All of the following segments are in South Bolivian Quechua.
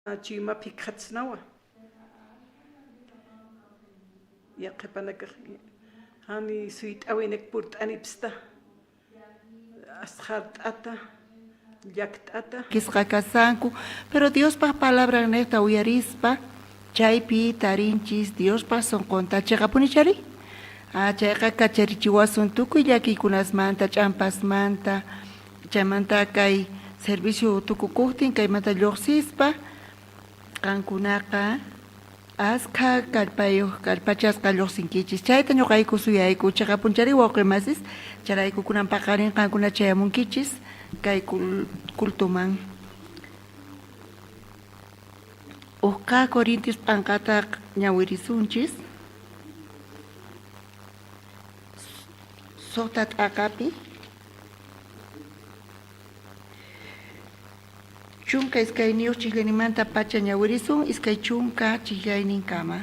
Chimapi khatsnawa ya qhipanakaq hani suyt'awinek purt'anipsta asqhart'ata llakt'ata. Kisqa kasanku, pero Diospa palabran nejta uyarispa chaypi tarinchis Diospa sonqonta cheqapunichari? Ah, chayqa kacharichiwasun tukuy llakiykunasmanta, ch'ampasmanta, Chaymanta kay servicio tukukojtin kaymanta llojsispa qankunaqa askha kallpayoj kallpachasqa llojsinkichis. Chayta ñoqayku suyayku. Cheqapunchari wawqe masis, chayrayku kunan paqarin qankuna chayamunkichis kay cultoman. Ujqa Corintios p'anqata ñawirisunchis. Sojta t'aqapi. 12 chijllanimanta pacha ñawirisun 20 chijllayninkama.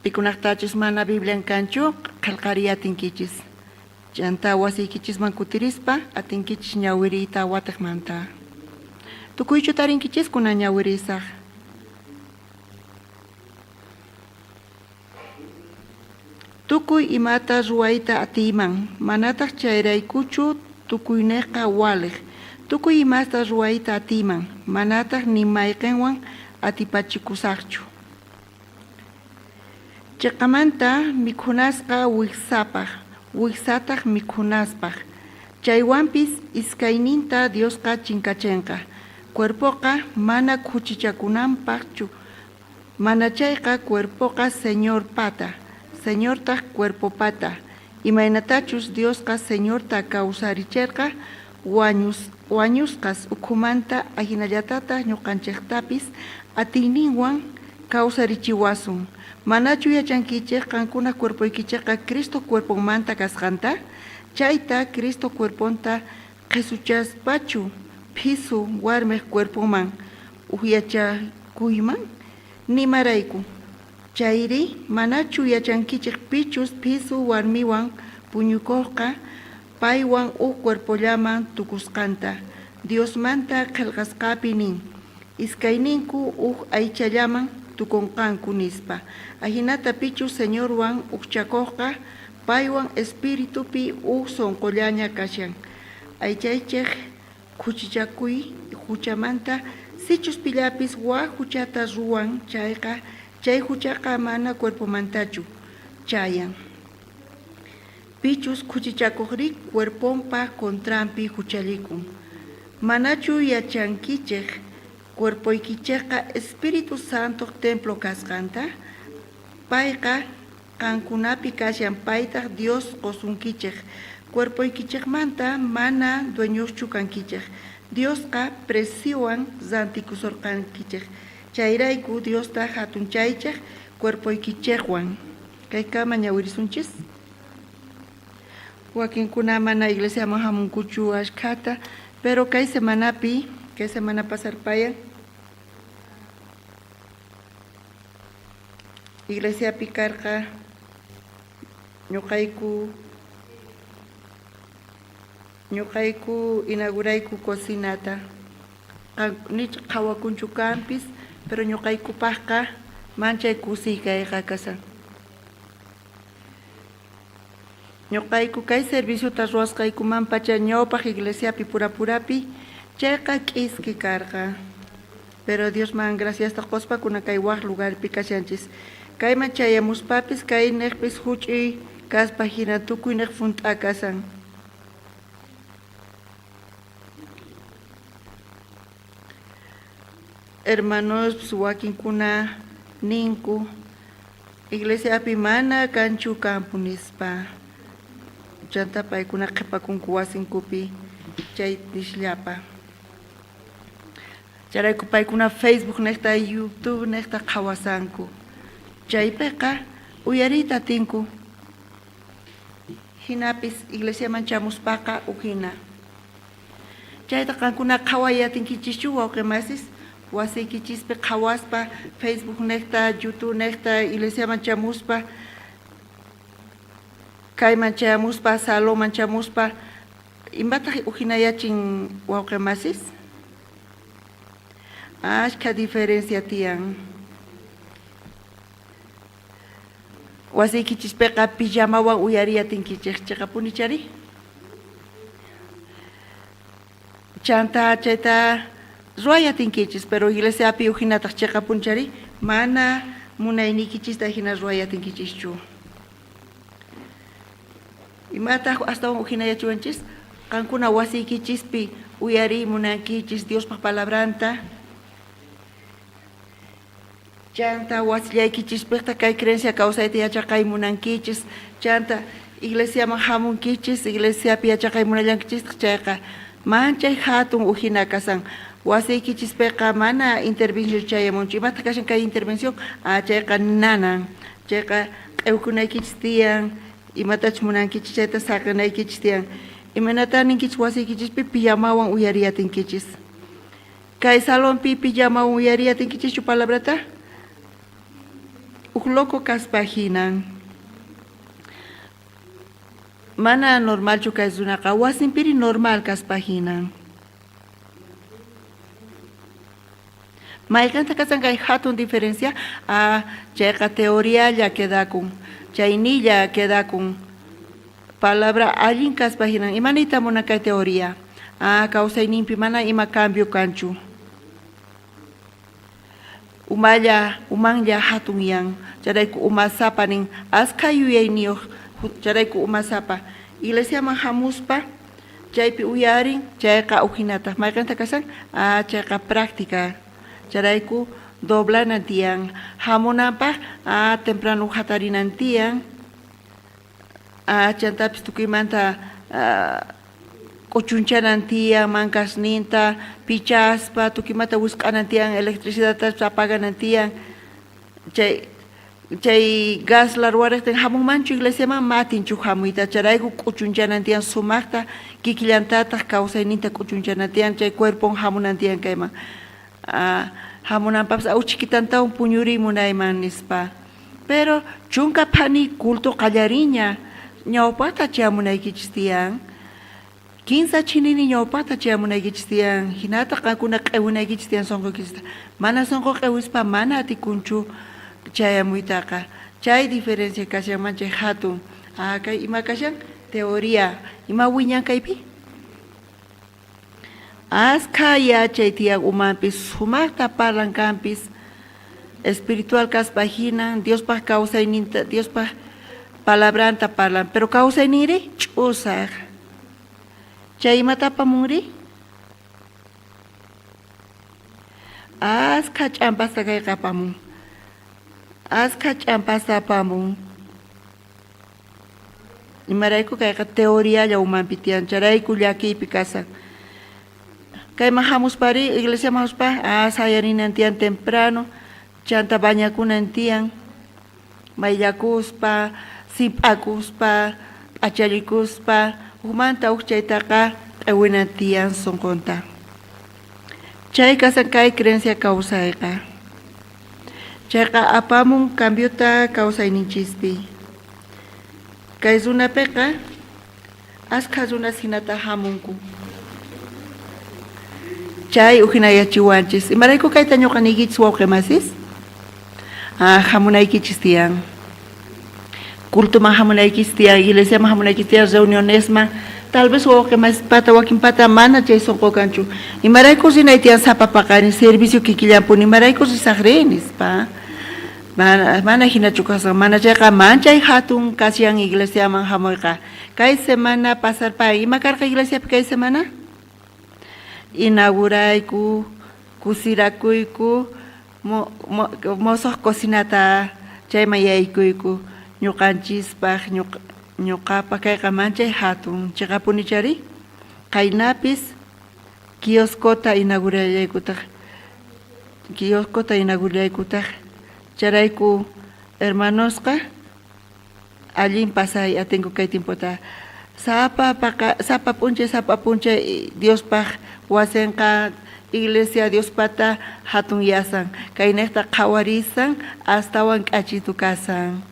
Pikunajtachus mana Biblian kanchu, qhelqariy atinkichis. Chantá wasiykichisman kutirispa atinkichis ñawiriyta watejmanta. Tukuychu tarinkichis kunan ñawirisaj. Tukuy imata ruwayta atiyman, manataj chayraykuchu tukuynejqa walej. Tukuy imasta ruwayta atiyman, manataj ni mayqenwan atipachikusajchu. Cheqamanta mikhunasqa wijsapaj, wijsataj mikhunaspaj. Chaywanpis iskayninta Diosqa chinkachenqa. Cuerpoqa mana khuchichakunanpajchu, manachayqa cuerpoqa Señorpata, Señortaj cuerpopata. Imaynatachus Diosqa Señorta kawsaricherqa wañusqas ukhumanta, ajinallatataj ñoqanchejtapis atiyninwan kawsarichiwasun. Manachu yachankichej qankunaj cuerpoykichejqa Cristoj cuerponmanta kasqanta? Chayta Cristoj cuerponta qhesuchaspachu phisu warmej cuerponman ujyachakuyman? Nimarayku. Chayri, manachu yachankichej pichus phisu warmiwan puñukojqa paywan uj cuerpollaman tukusqanta? Diosmanta Qhelqasqapi nin, Iskayninku uj aychallaman tukonqanku, nispa. Ajinata pichus Señorwan ujchakojqa paywan espiritupi uj sonqollaña kashan. Aychaychej khuchichakuy juchamanta, sichus pillapis waj juchata ruwan chayqa, chay juchaqa mana cuerpomantachu chayan. Pichus khuchichakojrí cuerponpa contranpi juchallikun. Manachu yachankichej cuerpoykichejqa Espíritu Santoj templo kasqanta? Payqa qankunapi kashan, paytaj Dios qosunkichej. Cuerpoykichejmanta mana dueñoschu kankichej. Diosqa preciowan rantikusorqankichej. Chayrayku Diosta jatunchaychej cuerpoykichejwan. Kaykama ñawirisunchis. Wakinkuna mana iglesiaman jamunkuchu ashkhata, pero kay semanapi, kay semana pasarpayan, Iglesiapi karqa ñuqayku ñuqayku inaugurayku cocinata. Nich qhawakunchu kanpis, pero ñuqaykupaqqa manchay kusiy kayqa kashan. Ñuqayku kay serviciota ruwasqaykumanpacha ñawpaq iglesiapi purapurapi, chayqa k'iski karqa. Pero Diosman graciasta qospa kunan kay waj lugarpi kashanchis. Kayman chayamuspapis kay nejpis juch'uy kaspa jina tukuy nej junt'a kashan. Hermanospis wakinkuna ninku, Iglesiapi mana kanchu campo nispa. Chantá paykuna qhepakunku wasinkupi chay nisllapa. Chayrayku paykuna Facebook nejta, YouTube nejta qhawasanku. Chaypeqa uyariyta atinku. Jinapis iglesiaman chamuspaqa ujina. Chayta qankuna qhaway atinkichischu wawqe masis? Wasiykichispi qhawaspa, Facebook nejta, YouTube nejta, iglesiaman chamuspa, kayman chayamuspa, salonman chamuspa. Imataj ujinayachin wawqe masis? Ashkha diferencia tiyan. Wasiykichispeqa pijamawan uyariy atinkichej, cheqapunichari? Chantá chayta ruway atinkichis, pero iglesiapi ujinataj cheqapunchari mana munayniykichista jina ruway atinkichischu. Imataj astawan ujinayachiwanchis? Qankuna wasiykichispi uyariy munankichis Diospaj palabranta. Chanta wasillaykichispejta kay creencia kawsayta yachaqay munankichis. Chanta iglesiaman jamunkichis, iglesiapi yachaqay munallankichistaj chayqa manchay jatun ujina kasan. Wasiykichispeqa mana intervención chayamunchu. Imataj kashan kay intervención? Ah, chayqa nanan. Chayqa q'ewkunaykichis tiyan, imatachus munankichis chayta saqenaykichis tiyan. Imaynatá ninkichis wasiykichispi pijamawan uyariy atinkichis. Kay salonpi pijamawan uyariy atinkichischu palabrata? Uj loco kaspa jinan. Mana normalchu kay runaqa, wasinpiri normal kaspa jinan. Mayqenta kasan kay jatun diferencia? Ah, chayqa teorialla quedakun, chaynilla quedakun. Palabra allin kaspa jinan, ima niyta munan kay teoría? Ah, kawsayninpi mana ima cambio kanchu. Umalla, umanlla jatunyan, chayrayku umasapa nin, askha yuyayniyoj, chayrayku umasapa. Iglesiaman jamuspa chaypi uyarin, chayqa ujinataj. Mayqenta kashan? Ah, chayqa práctica. Chayrayku doblanan tiyan. Jamunanpaj, ah, temprano jatarinan tiyan. Ah, chantapis tukuymanta k'uchunchanan tiyan, mankasninta pichaspa, tukuymanta wisq'anan tiyan, electricidadtapis apaganan tiyan. Chay chay gas la ruwarejtin jamunmanchu iglesiaman? Ma atinchu jamuyta. Chayrayku k'uchunchanan tiyan sumajta, kikillantataj kawsayninta k'uchunchanan tiyan, chay cuerpon jamunan tiyan kayman. Ah, jamunanpajpis auchhikitantawan puñuriy munayman nispa. Pero chunka phani culto qallariña, ñawpajta chayamunaykichis tiyan. Kinsa chinini ñawpajta chayamunaykichis tiyan, jinata qankuna q'ewinaykichis tiyan sonqoykichista. Mana sonqo q'ewispa mana atikunchu chayamuytaqa. Chay diferencia kashanman chay jatun. Ah, kay ima kashan? Teoría. Ima wiñan kaypi? Askha yachay tiyan umanpi sumajta parlan kanpis, espiritual kaspa jinan Diospaj kawsayninta, Diospaj palabranta parlan, pero kawsayninri ch'usaj. Chay imata apamunri? Askha ch'ampasta kayqa apamun. Askha ch'ampasta apamun. Imarayku kayqa teorialla umanpi tiyan, chayrayku llakiypi kasan. Kayman jamuspari, iglesiaman jamuspa, ah, sayarinan tiyan temprano, chanta bañakunan tiyan, mayllakuspa, simp'akuspa, p'achallikuspa, ujmanta uj chaytaqa q'ewinan tiyan sonqonta. Chay kasan kay creencia kawsayqa. Chayqa apamun cambiota kawsayninchispi. Kay runapiqa askha runas hinata hamunku. Chay ujinayachiwanchis. Imarayku kayta ñuqa niykichis wawqi masis? Ah, hamunaykichis tiyan. Cultoman hamunaykichis tiyan, iglesiaman hamunaykichis tiyan, reunionesman. Tal vez wawqi masispata wakinpata mana chay sunqu kanchu. Imarayku rinay tiyan sapa paqarin servicio kikillanpuni, imarayku risaqri nispa. Mana, mana hinachu kasqa, mana chayqa manchay hatun kashan iglesiaman hamuyqa. Kay semana pasarpa, ima karqa iglesiapi kay semana? Inaugurayku, kusirakuyku, Mosoj cocinata chayman yaykuyku ñuqanchispaq, ñuqapaq kayqa manchay hatun, chiqapunichari? Qaynapis kioscota inaugurallaykutaq, kioscota inaugurallaykutaq, chayrayku hermanosqa allin pasay atinku kay tiempota. Sapa paqa, sapa p'unchay, sapa p'unchay Diospaq wasinqa iglesia Diospata hatunyasan, kaynejta qhawarisan astawan k'achitu kasan.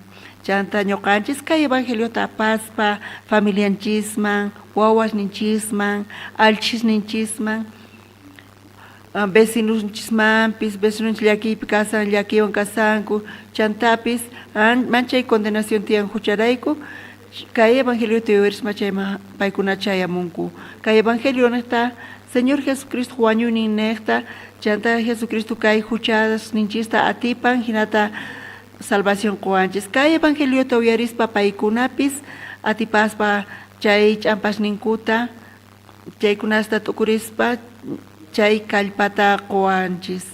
Chantá ñoqanchis kay evangeliota apaspa familianchisman, wawasninchisman, allchhisninchisman, vecinonchismanpis, vecinonchis llakiypi kasan, llakiywan kasanku, chantapis manchay condenación tiyan jucharayku, kay evangeliota yuyarispa chayman paykuna chayamunku. Kay evangelio nejta Señor Jesucristo wañuynin nejta, chantá Jesucristo kay juchasninchista atipan, jinata salvación qowanchis. Kay evangeliota uyarispa paykunapis atipaspa chay ch'ampasninkuta, chaykunasta t'ukurispa chay kallpata qowanchis.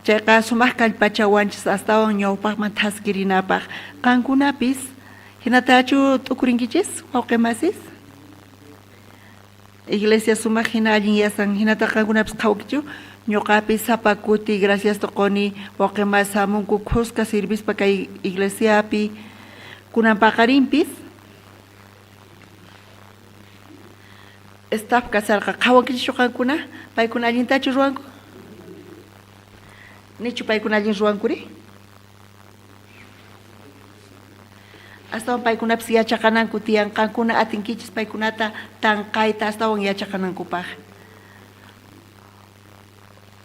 Chayqa sumaj kallpachawanchis astawan ñawpajman thaskirinapaj. Qankunapis jinatachu t'ukurinkichis, wawqe masis? Iglesia sumaj jina allin yasan, jinata qankunapis qhawankichu? Ñoqapis sapa kuti graciasta qoni wawqe masis jamunku khuska sirvispa kay iglesiapi. Kunan paqarinpis staff kasarqa. Qhawankichikchu qankuna? Paykuna allintachu ruwanku? Nichu paykuna allin ruwankuri? Astawan paykunapis yachaqananku tiyan. Qankuna atinkichis paykunata tanqayta astawan yachaqanankupaj.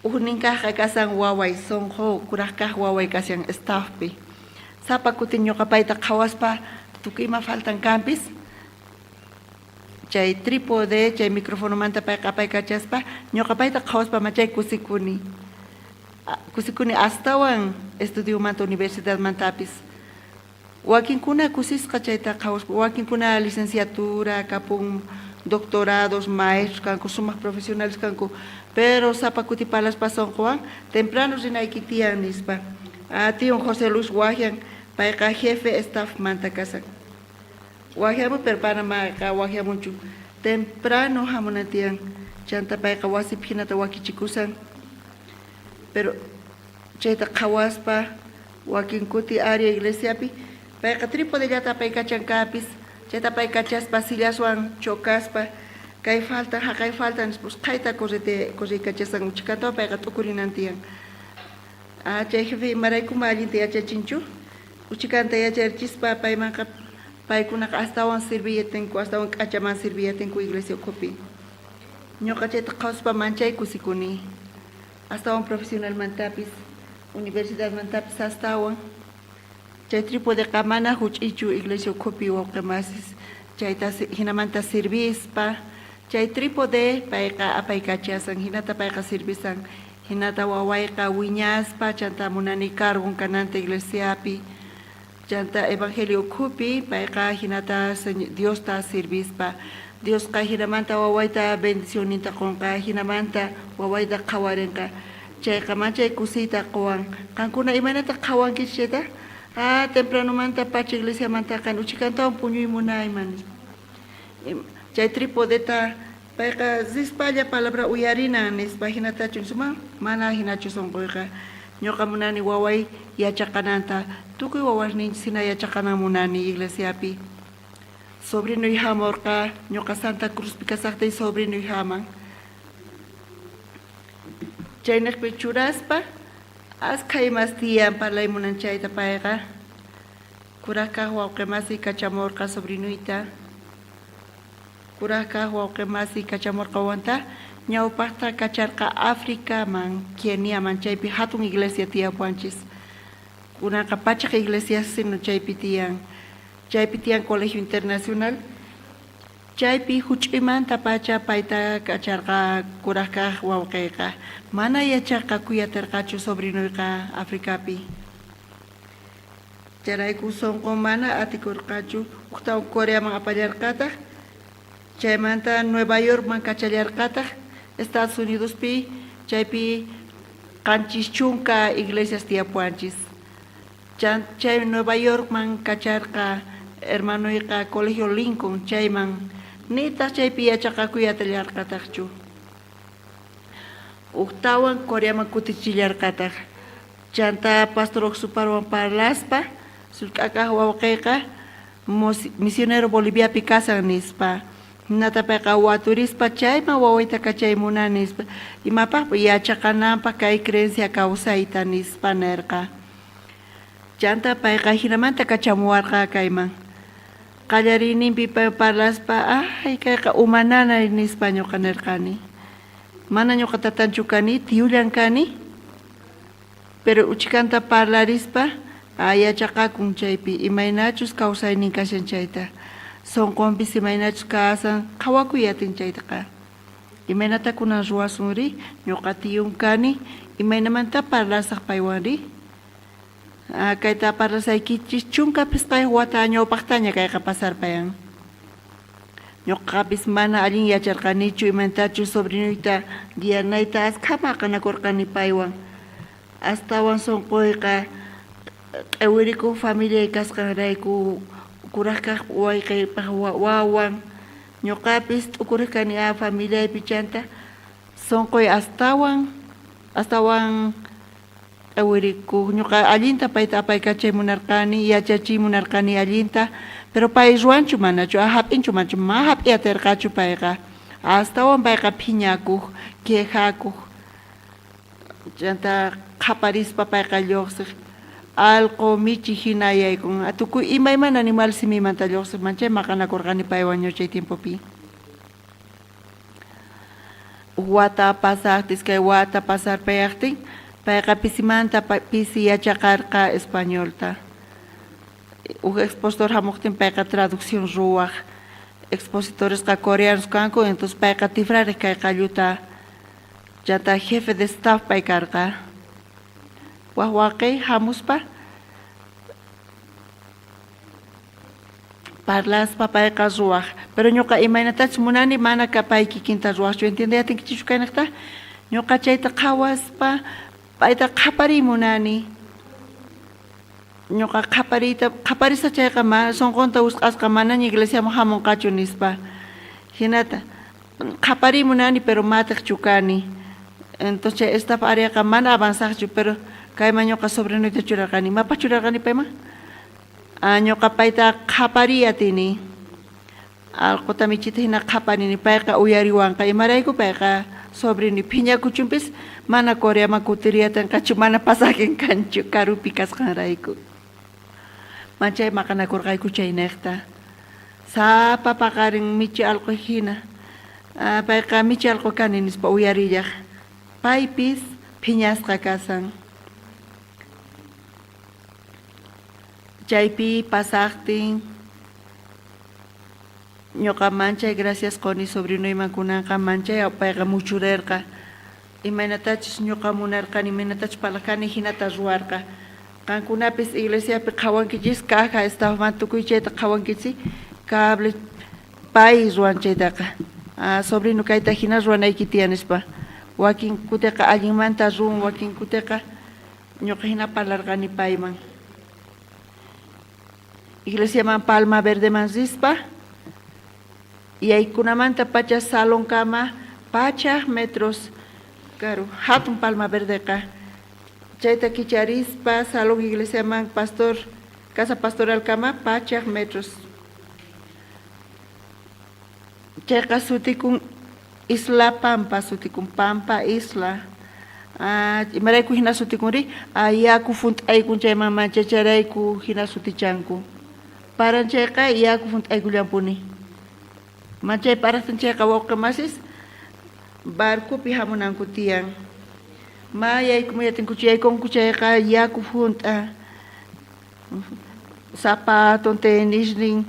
Ujnin kajqa kasan waway, sonqo kuraj kaj waway kashan staffpi. Sapa kutin ñoqa payta qhawaspa tukuy ima faltan kanpis, chay trípode, chay microfonomanta payqa apaykachaspa, ñoqa payta qhawaspa machay kusikuni. Kusikuni astawan estudiomanta universidadmantapis. Wakinkuna kusisqa chayta qhawaspa, wakinkuna licenciatura kapun, doctorados, maestros kanku, sumaj profesionales kanku, pero sapa kuti parlaspa sonqowan temprano rinayki tiyan nispa. Tion José Luis wajyan, payqa jefe staffmanta kasan. Wajyamun, pero pana maqa wajyamunchu. Temprano jamunan tiyan, chanta payqa wasipi jinata wakichikusan. Pero chayta qhawaspa wakin kuti área iglesiapi payqa trípodellata apaykachan kapis, chayta apaykachaspa sillaswan chocaspa kay faltan jaqay faltan nispa usqhayta correte corriykachasan uchkantawan payqa t'ukurinan tiyan. Chay jefe imaraykuma allinta yachachinchu? Uchikanta yacharichispa paymanqa paykunaqa astawan sirviyatinku, astawan k'achaman sirviyatinku iglesia ukhupi. Ñuqa chayta qhawaspa manchay kusikuni. Astawan profesionalmantapis, universidadmantapis astawan. Chay trípodeqa mana juch'ichu iglesia ukhupi wawqi masis chayta jinamanta sirvispa. Chay trípode payqa apaykachasan, jinata payqa sirvisan. Jinata wawayqa wiñaspa, chantá munani cargon kananta iglesiapi. Chantá evangelio ukhupi payqa jinata Diosta sirvispa. Diosqa jinamanta wawayta bendicionninta qonqa, jinamanta wawayta qhawarenqa. Chayqa manchay kusiyta qowan. Qankuna imaynata qhawankichis chayta? Tempranomanta pacha iglesiamantaqa uchikantawan puñuy munayman nispa. Chay trípodeta payqa rispalla palabra uyarinan nispa jinatachu nisman? Mana jinachu sonqoyqa. Ñoqa munani waway yachaqananta. Tukuy wawasninchis jina yachaqanan munani iglesiapi. Sobrinoy jamorqa, ñoqa Santa Cruzpi kasajtiy sobrinoy jaman. Chaynejpi churaspa askha imas tiyan parlay munan chayta payqa. Kuraj kaj wawqe masiy kachamorqa sobrinuyta. Kuraj kaj wawqe masiy kachamorqa wawanta, ñawpajta kacharqa Africaman, Keniaman, chaypi jatun iglesia tiyapuwanchis. Kunanqa pachaj iglesias sino chaypi tiyan. Chaypi tiyan Colegio Internacional. Chaypi juch'uymantapacha payta kacharqa kuraj kaj wawqeyqa. Mana yacharqa kuyaterqachu sobrinuyqa Africapi. Chayrayku sonqon mana atikorqachu. Ujtawan Coreaman apallarqataj, chaymanta Nueva Yorkman kachallarqataj, Estados Unidospi, chaypi 70 iglesias tiyapuwanchis. Chay Nueva Yorkman kacharqa hermanoyqa Colegio Lincoln chayman, nitaj chaypi yachaqakuy atillarqatajchu. Ujtawan Coreaman kutichillarqataj. Chantá pastor Oxuparwan parlaspa, sullk'akaj wawqeyqa misionero Boliviapi kasan nispa. Jinata payqa waturispa chayman wawayta kachay munani nispa. Imapaj yachaqananpaj kay creencia kawsayta nispa nerqa. Chanta payqa jinamanta kachamuwarqa kayman. Qallariyninpi parlaspa, ay kayqa uma nanay nispa ñuqa nirqani. Mana ñuqa tatanchu kani, tiyullan kani. Pero uchikanta parlarispa yachaqakun chaypi imaynachus kawsaynin kashan chayta. Sonqonpis imaynachus kasan qhawakuy atin chaytaqa. Imaynata kunan ruwasunri? Ñuqa tiyun kani, imaynamantá parlasaj paywanri? Kayta parlasaykichis 15 wata ñawpajtaña kayqa pasarpayan. Ñuqapis mana allin yacharqanichu imaynatachus sobrinuyta guianayta askha maqanakurqani paywan. Astawan sunquyqa q'iwirikuq familiay kasqanrayku kuraj kaj wayqeypaj wawan. Ñuqapis t'ukurej kani a familiaypi chanta sunquy astawan astawan q'ewirikuj. Ñuqa allinta payta apaykachay munarqani, yachachiy munarqani allinta, pero pay ruwanchu manachu, a jap'inchu manachu, ma jap'iy aterqachu payqa. Astawan payqa phiñakuj, quejakuj. Chanta qhaparispa payqa lluqsiq. Alqo, michi jina yaykun. Tukuy imaymana animal simimanta lluqsiq, manchay maqanakurqani paywan ñuchay tiempopi. Uj wata pasajtin, iskay wata pasarpayajtin, payqa pisimanta pisi yachaqarqa españolta. Uj expositor jamojtin payqa traducción ruwaj. Expositoresqa coreanos kanku, entonces payqa tifrarej kay qalluta. Chantá jefe de staff pay karqa. Waj waqey jamuspa parlaspa payqa ruwaj. Pero ñuqa imaynatachus munani mana pay kikinta ruwajchu. Entiendey atinkichikchu kaynejta? Ñuqa chayta qhawaspa payta qhapariy munani. Ñuqa qhapariyta qhaparisa chayqa ma sonqonta wisq'asqa manaña iglesiaman jamonqachu nispa. Jinata qhapariy munani pero matejchu kani. Entonces chay staff areaqa mana avanzajchu pero kayman ñuqa sobrinuyta churarqani. Imapaj churarqani payman? Ñuqa payta qhapariy atini. Alqota michita jina qhaparini, payqa uyariwanqa. Imarayku payqa sobrini phiñakuchunpis mana Coreaman kutiriy atinqachu, mana pasajen kanchu karupi kasqanrayku. Manchay maqanakurqayku chaynejta. Sapa paqarin michi alqo jina. Payqa michi alqo kani nispa uyarillaj. Paypis phiñasqa kasan. Chaypi pasajtin ñuqa manchay gracias qoni sobrinuyman kunanqa manchay payqa muchurerqa. Imaynatachus ñuqa munarqani, imaynatachus parlajkani jinata ruwarqa. Qankunapis iglesiapi qhawankichis caja staffman tukuy chayta qhawankichis cable pay ruwan chaytaqa. Sobrino kayta jina ruwanayki tiyan nispa. Wakin kuteqa allinmanta ruwan, wakin kuteqa ñuqa jina parlarqani payman. Iglesiaman Palma Verdeman rispa, yaykunamanta pacha salonkama pachaj metros karu jatun Palma Verdeqa. Chayta kicharispa salón iglesiaman pastor casa pastoralkama pachaj metros. Chayqa sutikun Isla Pampa sutikun, Pampa Isla. Imarayku jina sutikunri? Yaku junt'aykun chayman manchacharayku jina sutichanku. Paran chayqa yaku junt'aykullanpuni. Manchay parajtin chayqa wawqi masis barcopi jamunanku tiyan. Ma yaykumuy atinkuchu, yaykunku chayqa yaku junt'a. Zapaton, tenisnin,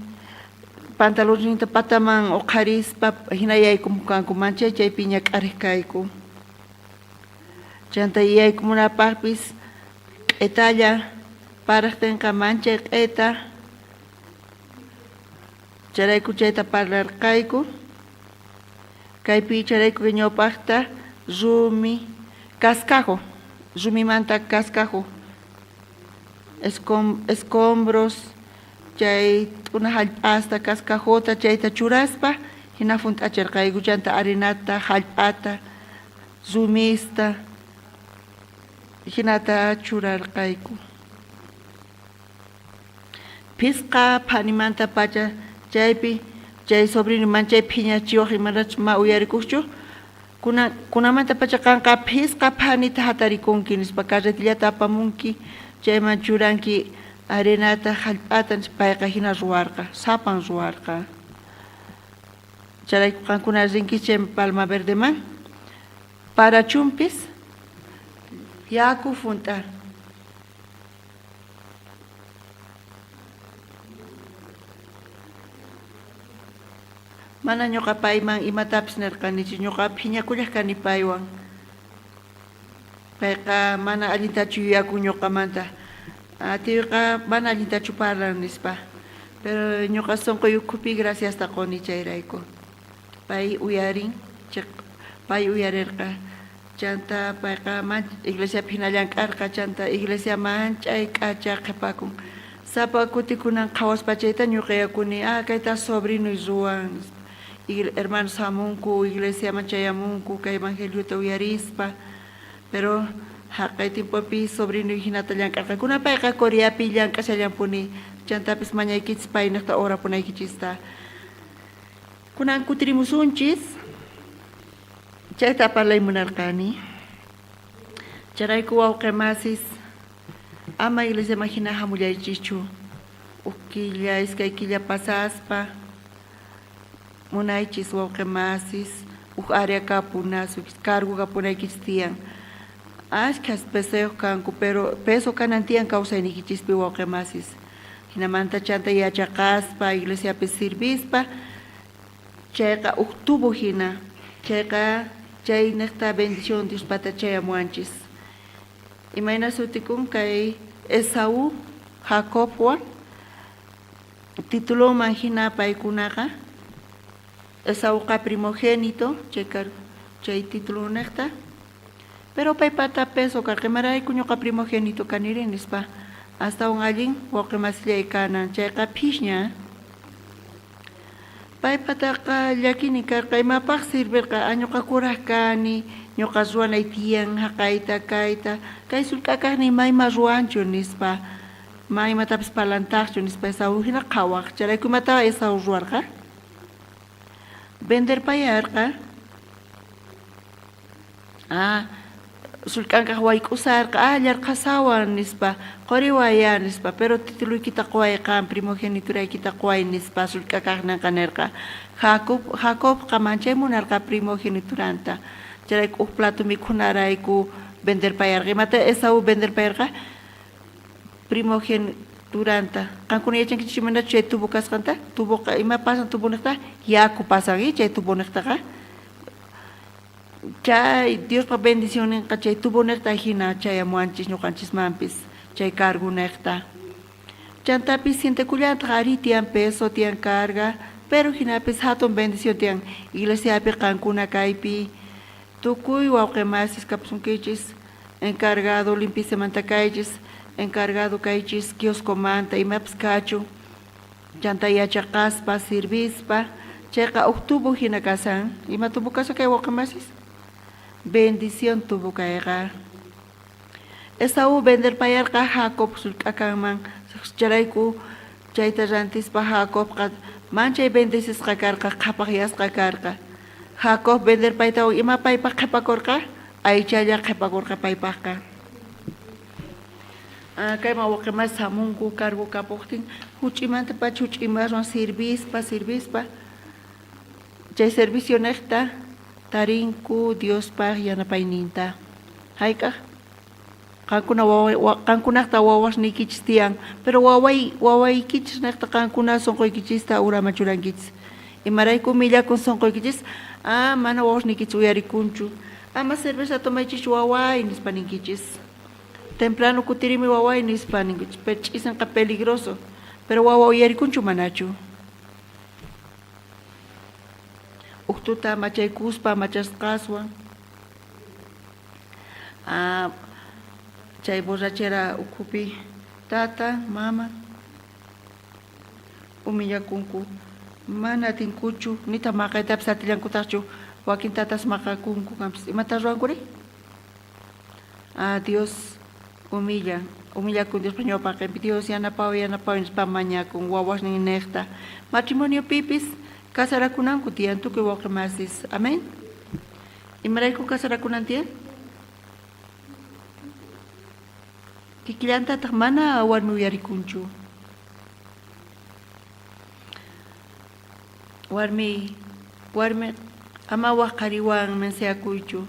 pantalonninta pataman oqharispa jina yaykumuq manchay chaypi ñak'arej kayku. Chanta yaykumunapajpis q'etalla parajtenqa manchay q'eta. Chayrayku chayta parlarqayku. Kaypi chayrayku ñawpajta rumi cascajo, rumimanta cascajo. Escombros chay t'una jallp'asta cascajota chayta churaspa jina junt'acherqayku chanta arenata, jallp'ata, rumista jinata churarqayku. Phisqa phanimantapacha chaypi chay sobrino manchay phiñachiwaj imarachus ma uyarikojchu Kunan, kunamantapacha qanqa phisqa phanita jatarikunki nispa, carretillata apamunki. Chayman churanki arenata, jallp'ata, nispa. Payqa jina ruwarqa, sapan ruwarqa. Chayrayku qankuna rinkichej chay Palma Verdeman, parachumpis yaku junt'a. Mana ñoqa payman imatapis nerqanichu, ñoqa phiñakullaj kani paywan. Payqa mana allintachu yuyakun ñoqamanta. Tioyqa mana allintachu parlan, nispa. Pero ñoqa sonqoy ukhupi graciasta qoni chayrayku. Pay uyarin, pay uyarerqa. Chanta payqa iglesiapi jina llank'arqa, chanta iglesia manchay k'acha qhepakun. Sapa kuti kunan qhawaspa chayta ñuqayakuni, ah, kayta sobrinoy ruwan, nispa. Hermanos jamunku, iglesiaman chayamunku, kay evangeliota uyarispa. Pero jaqay tiempopi sobrinoy jinata llank'arqa. Kunan payqa Coreapi llank'ashallanpuni, chantapis mañaykichis paynejta orapunaykichista. Kunan kutirimusunchis. Chayta parlay munarqani. Chayrayku wawqe masis, ama iglesiaman jina jamullaychischu. Uj killa, iskay killa pasaspa munaychis wawqe masis, uj área kapunasuykichis, cargo kapunaykichis tiyan. Ashkhas pesoyoj kanku, pero peso kanan tiyan kawsayniykichispi wawqe masis. Jinamanta chanta yachaqaspa, iglesiapi sirvispa, chayqa uj tubo jina, chayqa chaynejta bendición Diospata chayamuwanchis. Imayna sutikun kay Esaú Jacobwan? Titulonman jina paykunaqa Esauqa primogénito chay chay titulonnejta, pero paypata peso karqa, imarayku ñoqa primogénito kaniri nispa, astawan allin wawqe masillay kanan, chayqa phishña. Paypataqa llakini karqa, imapaj sirverqa, ah ñoqa kuraj kani, ñoqa ruwanay tiyan jaqayta, kayta, kay sullk'a kajniy mayma ruwanchu nispa, ma imatapis parlantajchu nispa Esaú jina qhawaj. Chayrayku imata Esaú ruwarqa? Venderpayarqa. Ah, sullk'ankaj wayk'usarqa, ah, llarqhasawan nispa, qoriway nispa, pero tituloykita qoway qan, primogenituraykita qoway nispa sullk'a kajnenqa nerqa. Jacob, Jacobqa manchay munarqa primogenituranta. Chayrayku uj plato mikhunarayku venderpayarqa. Imata Esaú venderpayarqa? Primogenituranta. Qankuna yachankichis imaynachu chay tubo kasqanta? Tuboqa ima pasan tubonejta? Yaku pasan, chay tubonejtaqa. Chay Diospa bendicionninqa chay tubonejta jina chayamuwanchis ñoqanchismanpis, chay cargonejta. Chantapis sientekullantaj arí tiyan peso, tiyan carga, pero jinapis jatun bendición tiyan iglesiapi qankuna kaypi tukuy wawqe masis kapusunkichis, encargado limpiezamanta kaychis, encargado kaychis kioscomanta, imapis kachun. Chantá yachaqaspa, sirvispa, chayqa uj tubo jina kashan. Ima tubo kashan kay wawqe masis? Bendición tubo kayqa. Esaú venderpayarqa Jacob sullk'a kanman, chayrayku chayta rantispa Jacobqa manchay bendecisqa karqa, qhapajyasqa karqa. Jacob venderpaytawan ima paypaj qhepakorqa? Aychalla qhepakorqa paypajqa. Kayman wawqe masis jamunku cargo kapojtin, juch'imantapacha juch'imaswan sirvispa, sirvispa, chay servicio nejta tarinku Diospaj yanapayninta. Jayk'aj? Qankuna qankunajta wawasniykichis tiyan, pero waway wawaykichis nejta qankuna sonqoykichista uraman churankichis. Imarayku millakun sonqoykichis? Ah, mana wawasniykichis uyarikunchu. Ama cerveza tomaychischu waway, nispa ninkichis. Temprano kutirimi waway nispa ninkichis, pero ch'isenqa peligroso. Pero wawa uyarikunchu manachu? Uj tuta machaykuspa machasqaswan ah, chay borrachera ukhupi tata, mama humillakunku, mana atinkuchu, nitaq maqaytapis atillankutaqchu, wakin tatas maqakunku kanpis. Imata ruwankuri? Ah, Dios humillan, humillakun Diospa ñawpaqenpi, Dios yanapaway, yanapaway nispa mañakun wawasnin nejta. Matrimoniopipis casarakunanku tiyan tukuy wawqe masis. Amén. Imarayku casarakunan tiyan? Kikillantataj mana warmi uyarikunchu. Warmi, warmi, ama waj qhariwan menseakuychu.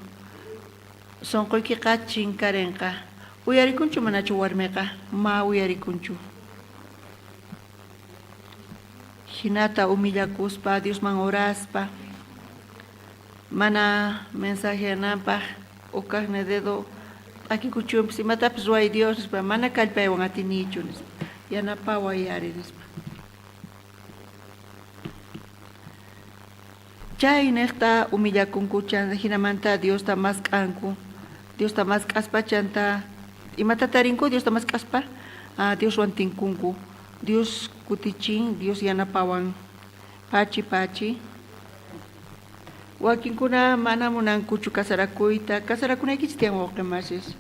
Sonqoykiqa chinkarenqa. Uyarikunchu manachu warmeqa? Ma uyarikunchu. Jinata humillakuspa, Diosman oraspa, mana mensajeananpaj uj kajne dedo p'akikuchunpis, imatapis ruway Dios nispa, mana kallpaywan atinichu nispa, yanapaway ari nispa. Chaynejta humillakunku jinamanta Diosta mask'anku. Diosta mask'aspa chanta imata tarinku Diosta mask'aspa? Ah, Dioswan tinkunku. Dios kutichin, Dios yanapawan. Pachi, pachi. Wakinkuna mana munankuchu casarakuyta. Casarakunaykichis tiyan wawqe masis.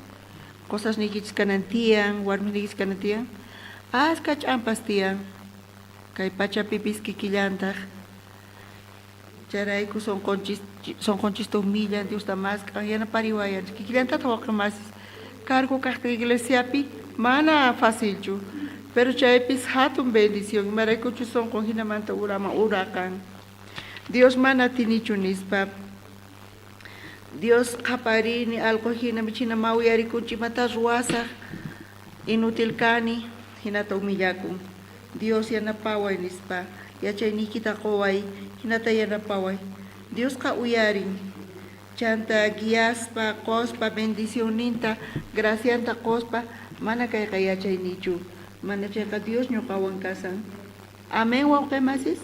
Qosasniykichis kanan tiyan, warmisniykichis kanan tiyan. Askha ch'ampas tiyan. Kay pachapipis kikillantaj. Chayrayku sonqonchis sonqonchista humillan, Diosta mask'an, yanapariwayanchis. Kikillantataj wawqe masis. Cargo kajtin iglesiapi mana facilchu. Pero chaypis hatun bendición, imaraykuchus sonqon jinamanta uraman uraqan. Dios mana atinichu nispa. Dios qhaparini, alqo jina michina ma uyarikunchu, imatá ruwasaj, inútil kani, jinata humillakun. Dios yanapaway nispa, yachayniykita qoway, jinata yanapaway. Diosqa uyarin. Chanta guiaspa, qospa, bendicionninta, gracianta qospa, mana kayqa yachaynichu. Mana chayqa Dios ñoqawan kasan. Amén, wawqe masis.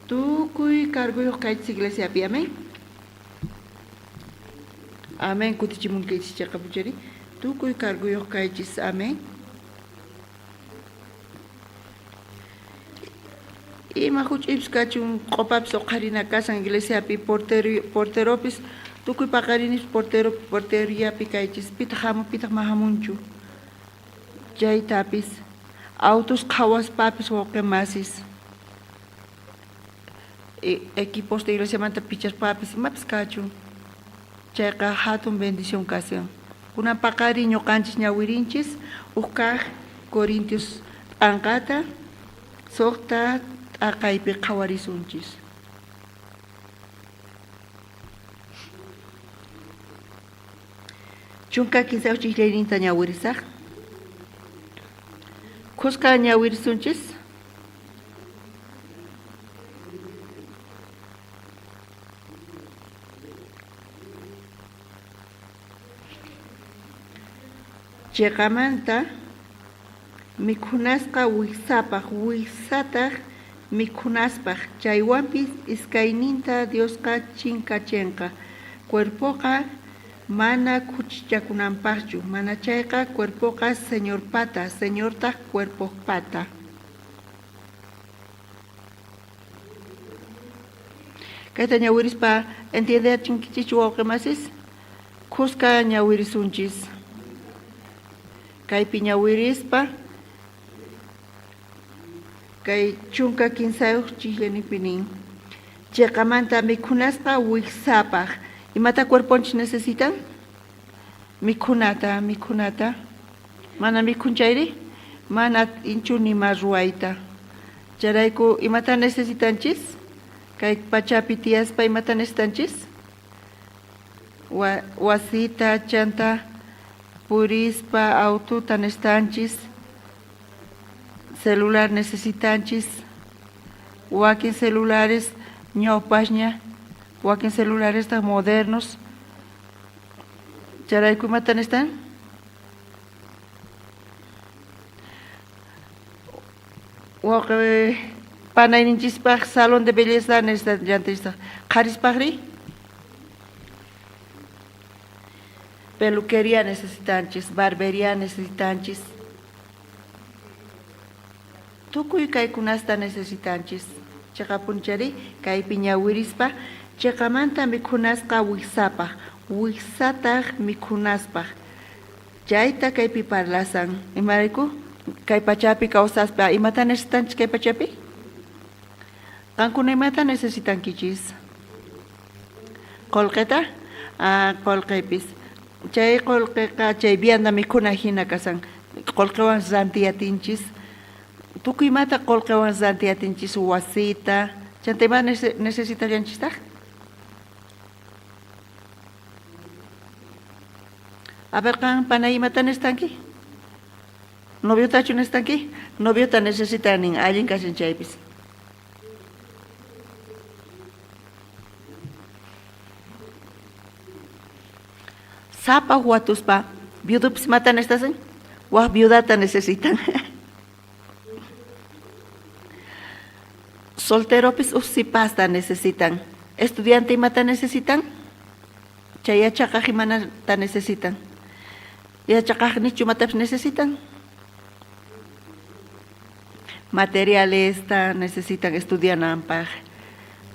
Tukuy cargoyoj kaychis iglesiapi, amén. Amén, kutichimunkichis cheqapuchari. Tukuy cargoyoj kaychis, amén. Ima juch'uypis kachun, q'opapis uqharina kashan iglesiapi, portero, porteropis, tukuy paqarinis portero, porteriapi kaychis, pitaq hamun, pitaq ma hamunchu. Chaytapis, autos qhawaspapis wawqe masis, equiposta iglesiamanta pichaspapis, imapis kachun. Chayqa hatun bendición kashan. Kunan paqarin ñuqanchis ñawirinchis uj kaj Corintios p'anqata suqta t'aqaypi qhawarisunchis. 13 chijllayninta ñawirisaj. Khuska ñawirisunchis. Cheqamanta mikhunasqa wijsapaj, wijsataj mikhunaspaj. Chaywanpis iskayninta Diosqa chinkachenqa. Cuerpoqa mana khuchichakunanpajchu, manachayqa cuerpoqa Señorpata, Señortaj cuerpojpata. Kayta ñawirispa entiendeachinkichikchu wawqi masis? Khuska ñawirisunchis. Kaypi ñawirispa kay 13 chijllanipi nin. Cheqamanta mikhunasqa wijsapaj. Imata cuerponchis necesitan? Mikhunata, mikhunata. Mana mikhun chayri? Mana atinchu nima ruwayta. Chayrayku, imata necesitanchis? Kay pachapi tiyaspa imata necesitanchis? Wasita, chanta purispa autota necesitanchis, celular necesitanchis, wakin celulares ñawpasña, wakin celularestaq modernos. Chayrayku imata necesitan? Wawqi panayninchispaq salón de belleza necesitanchistaq. Qharispaqri? Peluquería necesitanchis, barbería necesitanchis. Tukuy kaykunasta necesitanchis. Cheqapunchari kaypi ñawirispa cheqamanta mikhunasqa wijsapaj, wijsataj mikhunaspaj. Chayta kaypi parlasan. Imarayku? Kay pachapi kawsaspa, imata necesitanchis kay pachapi? Qankuna imata necesitankichis? Qolqeta? Ah, qolqepis. Chay qolqeqa chay vianda mikhuna jina kasan. Qolqewan rantiy atinchis. Tukuy imata qolqewan rantiy atinchis wasita. Chanta ima necesitallanchistaq? A ver, qan panay imata necesitanki? Noviotachu necesitanki? Noviota necesitan nin, allin kashan chaypis. Sapa watuspa viudopis imata necesitan? Waj viudata necesitan. Solteropis uj sipasta necesitan. Estudiante imata necesitan? Chay yachaqaj imanata necesitan? Yachaqaj nichu imatapis necesitan? Materialesta necesitan estudiananpaj,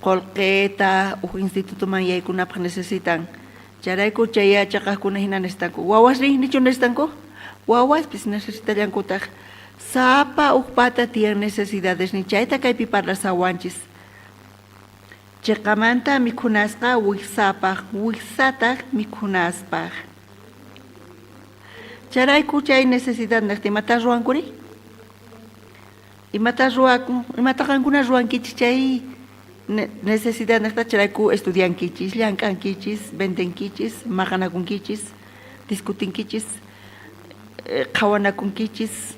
qolqeta uj institutoman yaykunapaj necesitan. Chayrayku chay yachaqajkuna jina necesitanku. Wawasrí nichu necesitanku? Wawaspis necesitallankutaj. Sapa uj pata tiyan necesidadesnin, chayta kaypi parlasawanchis. Cheqamanta mikhunasqa wijsapaj, wijsataj mikhunaspaj. Chayrayku chay necesidad nejta imatá ruwankuri? Imatá ruwakun? Imatá qankuna ruwankichis chay necesidad nejta? Chayrayku estudiankichis, llank'ankichis, vendenkichis, maqanakunkichis, discutinkichis, qhawanakunkichis,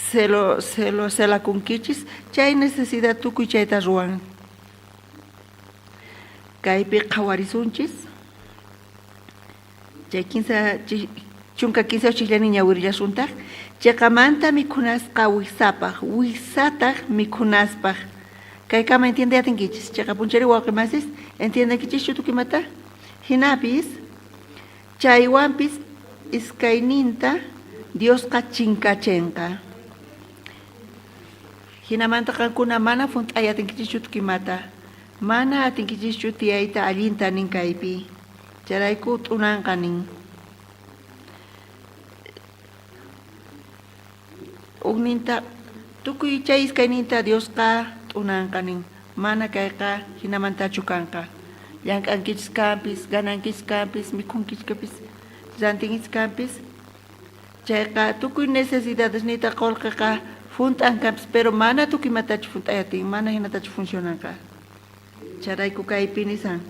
celo, celo, celakunkichis. Chay necesidad tukuy chayta ruwan. Kaypi qhawarisunchis. Chay kinsa chunka kinsa chikllani ñawirillasuntaj. Cheqamanta mikhunasqa wijsapaj, wijsataj mikhunaspaj. Kaykama entiende atinkichis. Cheqa punchari wawqi masis, entiendenkichischu tukuy imata? Jinapis, chaywanpis iskayninta Diosqa chinkachenqa. Jinamanta qankuna mana junt'ay atinkichischu tukuy imata. Mana atinkichischu tiyayta allinta nin kaypi. Chayrayku t'unanqa nin. Ujninta, tukuy chay iskayninta Diosqa t'unanqa nin. Mana kayqa jinamantachu kanqa. Llank'ankichis kanpis, ganankichis kanpis, mikhunkichis rantinkichis kanpis. Chayqa tukuy necesidadesniyta qolqeqa junt'an kanpis, pero mana tukuy imatachu junt'ay atin, mana jinatachu funcionanqa. Chayrayku kaypi nisan.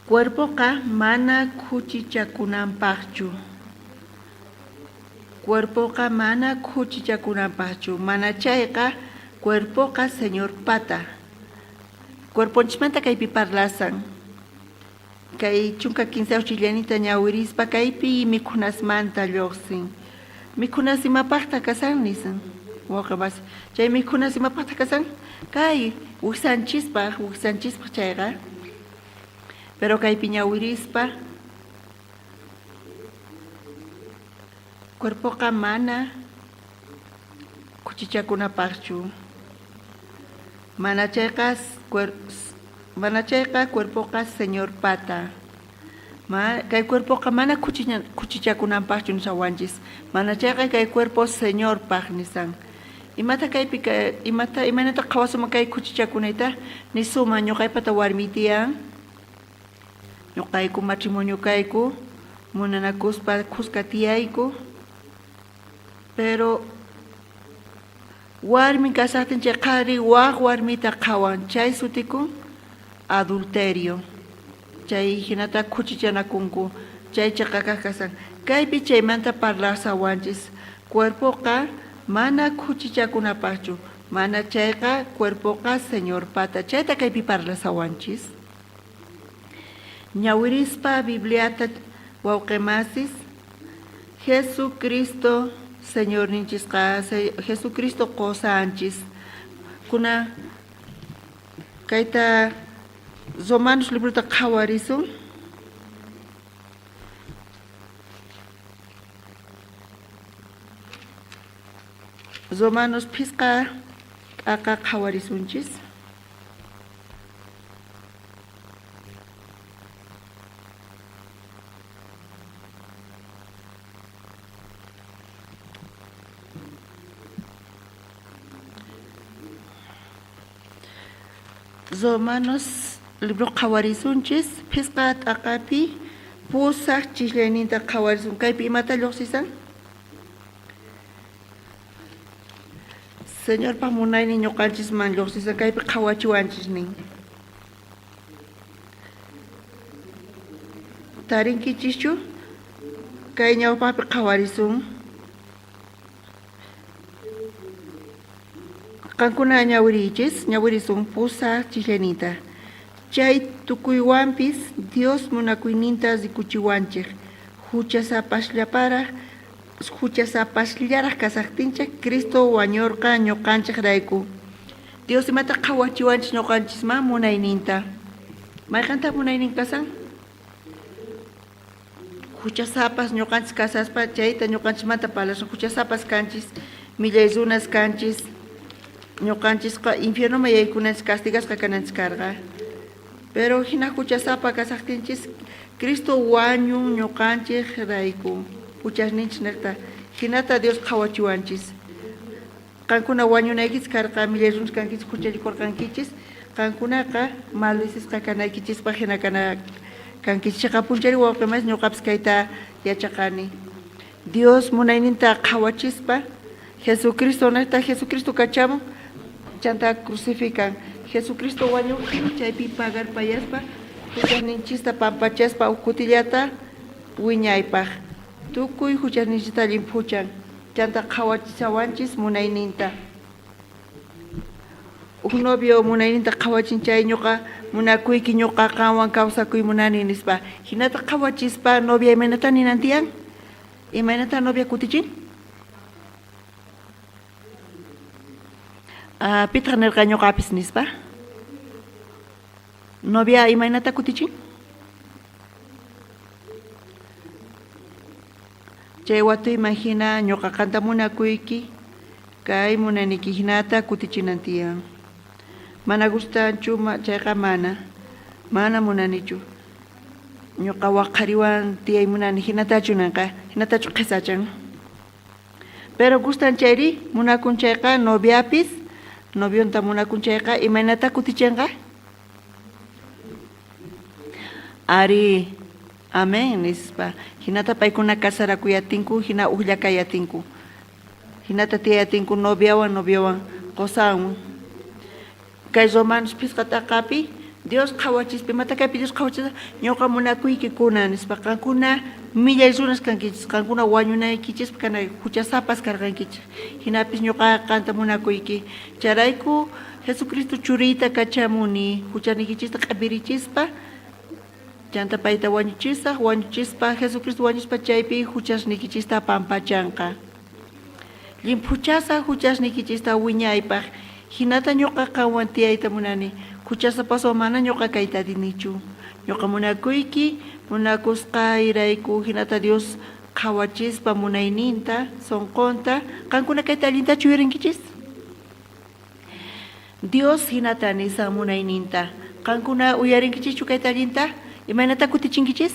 Cuerpoqa mana khuchichakunanpajchu. Cuerpoqa mana khuchichakunanpajchu, mana chayqa cuerpoqa Señorpata. Cuerponchismanta kaypi parlasan. Kay chunka kinsayoj chillanita ñawirispa kaypi mikhunasmanta llojsin. Mikhunas imapajtaj kasan nisan. Wawqe masi, chay mikhunas imapajtaj kasan? Kay wijsanchispaj, wijsanchispaj chayqa. Pero kaypi ñawirispa cuerpoqa mana khuchichakunapajchu. Mana chayqa mana chayqa cuerpoqa Señorpata. Ma, kay cuerpoqa mana khuchichakunanpajchu nisawanchis. Mana chayqa kay cuerpo Señorpaj nisan. Imata kaypi imata imaynata qhawasuman kay khuchichakunayta? Nisuman ñuqaypata warmiy tiyan. Ñuqayku matrimonio kayku, munanakuspa khuska tiyayku. Pero warmi kasajtin chay qhari waj warmita qhawan, chay sutikun adulterio. Chay jinata khuchichanakunku, chay cheqa kaj kasan. Kaypi chaymanta parlasawanchis, cuerpoqa mana khuchichakunapajchu, mana chayqa cuerpoqa Señorpata. Chayta kaypi parlasawanchis. Ñawirispa Bibliata wawqe masis, Jesucristo Señorninchisqa, Jesucristo qosanchis. Kuna kayta Romanos librota qhawarisun. Romanos phisqa t'aqa qhawarisunchis. Romanos libro qhawarisunchis phisqa t'aqapi. Pusaj chislayninta qhawarisun. Kaypi imata llojsisan? Señorpa munaynin ñoqanchisman llojsisan. Kaypi qhawachiwanchis nin. Tarinkichischu? Kay ñawpaqpi qhawarisun. Qankuna ñawiriychis, ñawirisun pusaj chislayninta. Chay tukuywanpis Dios munakuyninta rikuchiwanchej, juchasapasllaparaj juchasapasllaraj kasajtinchej Cristo wañorqa ñoqanchejrayku. Dios imata qhawachiwanchej ñoqanchisman munayninta. Mayqentaj munaynin kasan? Juchasapas ñoqanchis kasaspa chayta ñoqanchismanta parlasun. Juchasapas kanchis, millay runas kanchis. Ñoqanchisqa infiernoman yaykunanchis castigasqa kananchis karqa. Pero jina juchasapa kasajtinchis Cristo wañun ñoqanchejrayku juchasninchis nejta. Jinata Dios qhawachiwanchis. Qankuna wañunaykichis karqa, millay runas kankichis, juchallikorqankichis. Qankunaqa maldecisqa kanaykichispaj jina kana kankichis. Cheqapunchari wawqe mas ñoqapis kayta yachaqani. Dios munayninta qhawachispa Jesucristo nejta Jesucristo kachamun, chantá crucifican. Jesucristo wañojtin chaypi pagarpayaspa juchasninchista pampachaspa uj kutillata wiñaypaj tukuy juchasninchista llimphuchan. Chantá qhawachishawanchis munayninta. Uj novio munayninta qhawachin chay ñoqa munakuyki, ñoqa qanwan kawsakuy munani nispa. Jinata qhawachispa novia imaynatá ninan tiyan? Imaynatá novia kutichin? Ah, pitaq nirqa ñoqapis nispa? Novia imaynatá kutichin? Chay watuyman jina ñoqa qanta munakuyki, kay munaniki jinata kutichinan tiyan. Mana gustanchu chayqa mana, mana munanichu. Ñoqa wak qhariwan tiyay munani, jinatachu nenqa, jinatachu qhesachan. Pero gustan chayri, munakun chayqa noviapis, novionta munakun chayqa, imaynata kutichenqa? Ari, amén, nispa. Jinata paykuna casarakuyatinku, jina ujlla kayatinku. Jinata tiyayatinku noviawan, noviowan, qosanwan. Kay Romanos phisqa t'aqapi Dios qhawachispa, imata kaypi Dios qhawachispa, ñoqa munakuyki kuna, nispa. Qankuna millay runas kankichis, qankuna wañunaykichispa kana juchasapas karqankichis. Jinapis ñoqa qanta munakuyki. Chayrayku Jesucristo churiyta kachamuni, juchaniykichista q'epirichispa, chanta payta wañuchisaj, wañuchispa, Jesucristo wañuspa chaypi juchasniykichista pampachanqa. Llimphuchasaj juchasniykichista wiñaypaj, jinata ñoqa qanwan tiyayta munani, juchasapaswan mana ñoqa kayta atinichu. Ñoqa munakuyki, munakusqayrayku, jinata Dios qhawachispa munayninta, sonqonta, qankuna kayta allintachu yuyarinkichis? Dios jinata nisan munayninta. Qankuna uyarinkichishchu kayta allinta? Imaynata kutichinkichis?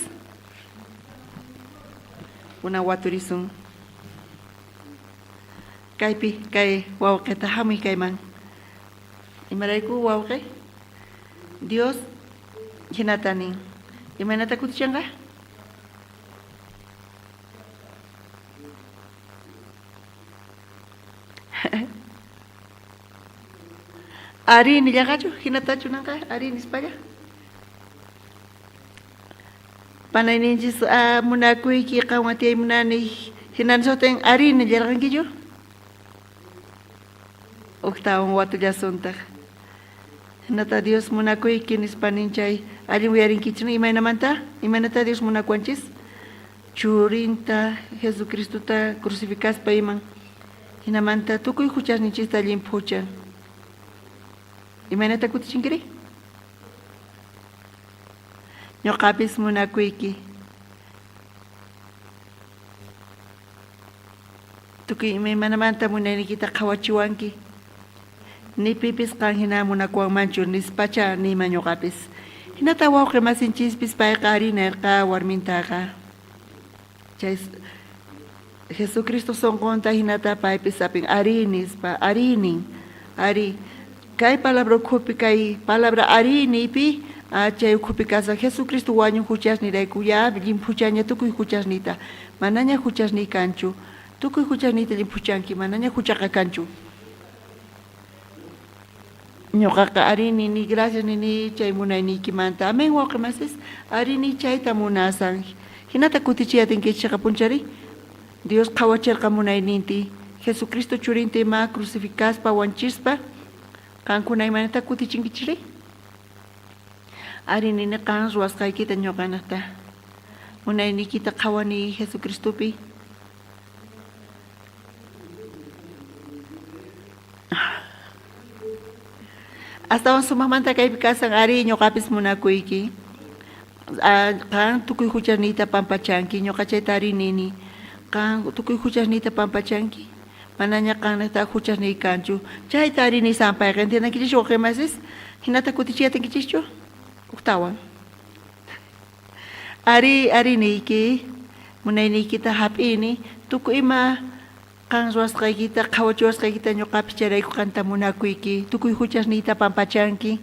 Kunan waturisun. Kaypi kay wawqeta hamuy kayman. Imarayku wawqe? Dios jinata nin. Imaynata kutichinqa? Arí nillaqachu, hinatachu nanqa, arí nispalla. Panayninchis ah, munakuyki qanwan tiyay munani, hina nisojtin arí nillarqankichu? Ujtawan watullasuntaq. Hinata Dios munakuyki nispa nin chay allin uyarinkichis imaynamanta? Imaynata Dios munakuwanchis? Churinta Jesucristota crucificaspa iman. Jinamanta tukuy juchasninchista llimphuchan. Imaynata kutichinkiri? Ñoqapis munakuyki. Tukuy imaymanamanta munayniykita qhawachiwanki. Ni pipis qan jina munakuwanmanchu nispacha niyman ñoqapis. Jinata wawqe masinchispis payqa arí nerqa warmintaqa. Chay Jesucristo sonqonta jinata paypis sapin arí nispa, arí nin. Arí. Kay palabra ukhupi kay palabra arí niypi Chay ukhupi kasaj Jesucristo wañun juchasnirayku, ya llimphuchaña tukuy juchasniyta, manaña juchasniy kanchu. Tukuy juchasniyta llimphuchanki, manaña juchaqa kanchu. Ñoqaqa arí nini, gracias nini chay munayniykimanta. Amén, wawqe masis. Arí ni chayta munasan. Jinata kutichiy atinkichis cheqapunchari. Dios qhawacherqa munayninti, Jesucristo churinta ima crucificaspa wanchispa, qankuna imaynata kutichinkichiri? Arí nini qan ruwasqaykita ñoqanejta. Munayniykita qhawani Jesucristopi. Astawan sumajmanta kaypi kasan, arí, ñoqapis munakuyki. Qan tukuy juchasniyta pampachanki, ñoqa chayta arí nini. Qan tukuy juchasniyta pampachanki, manaña qannejta juchasniy kanchu. Chayta arí nisan payqa, entiendenkichischu wawqe masis? Jinata kutichiy atinkichischu? Ujtawan. Arí, arí niyki, munayniykita jap'ini, tukuy ima qan ruwasqaykita, qhawachiwasqaykita ñoqapis chayrayku qanta munakuyki, tukuy juchasniyta pampachanki,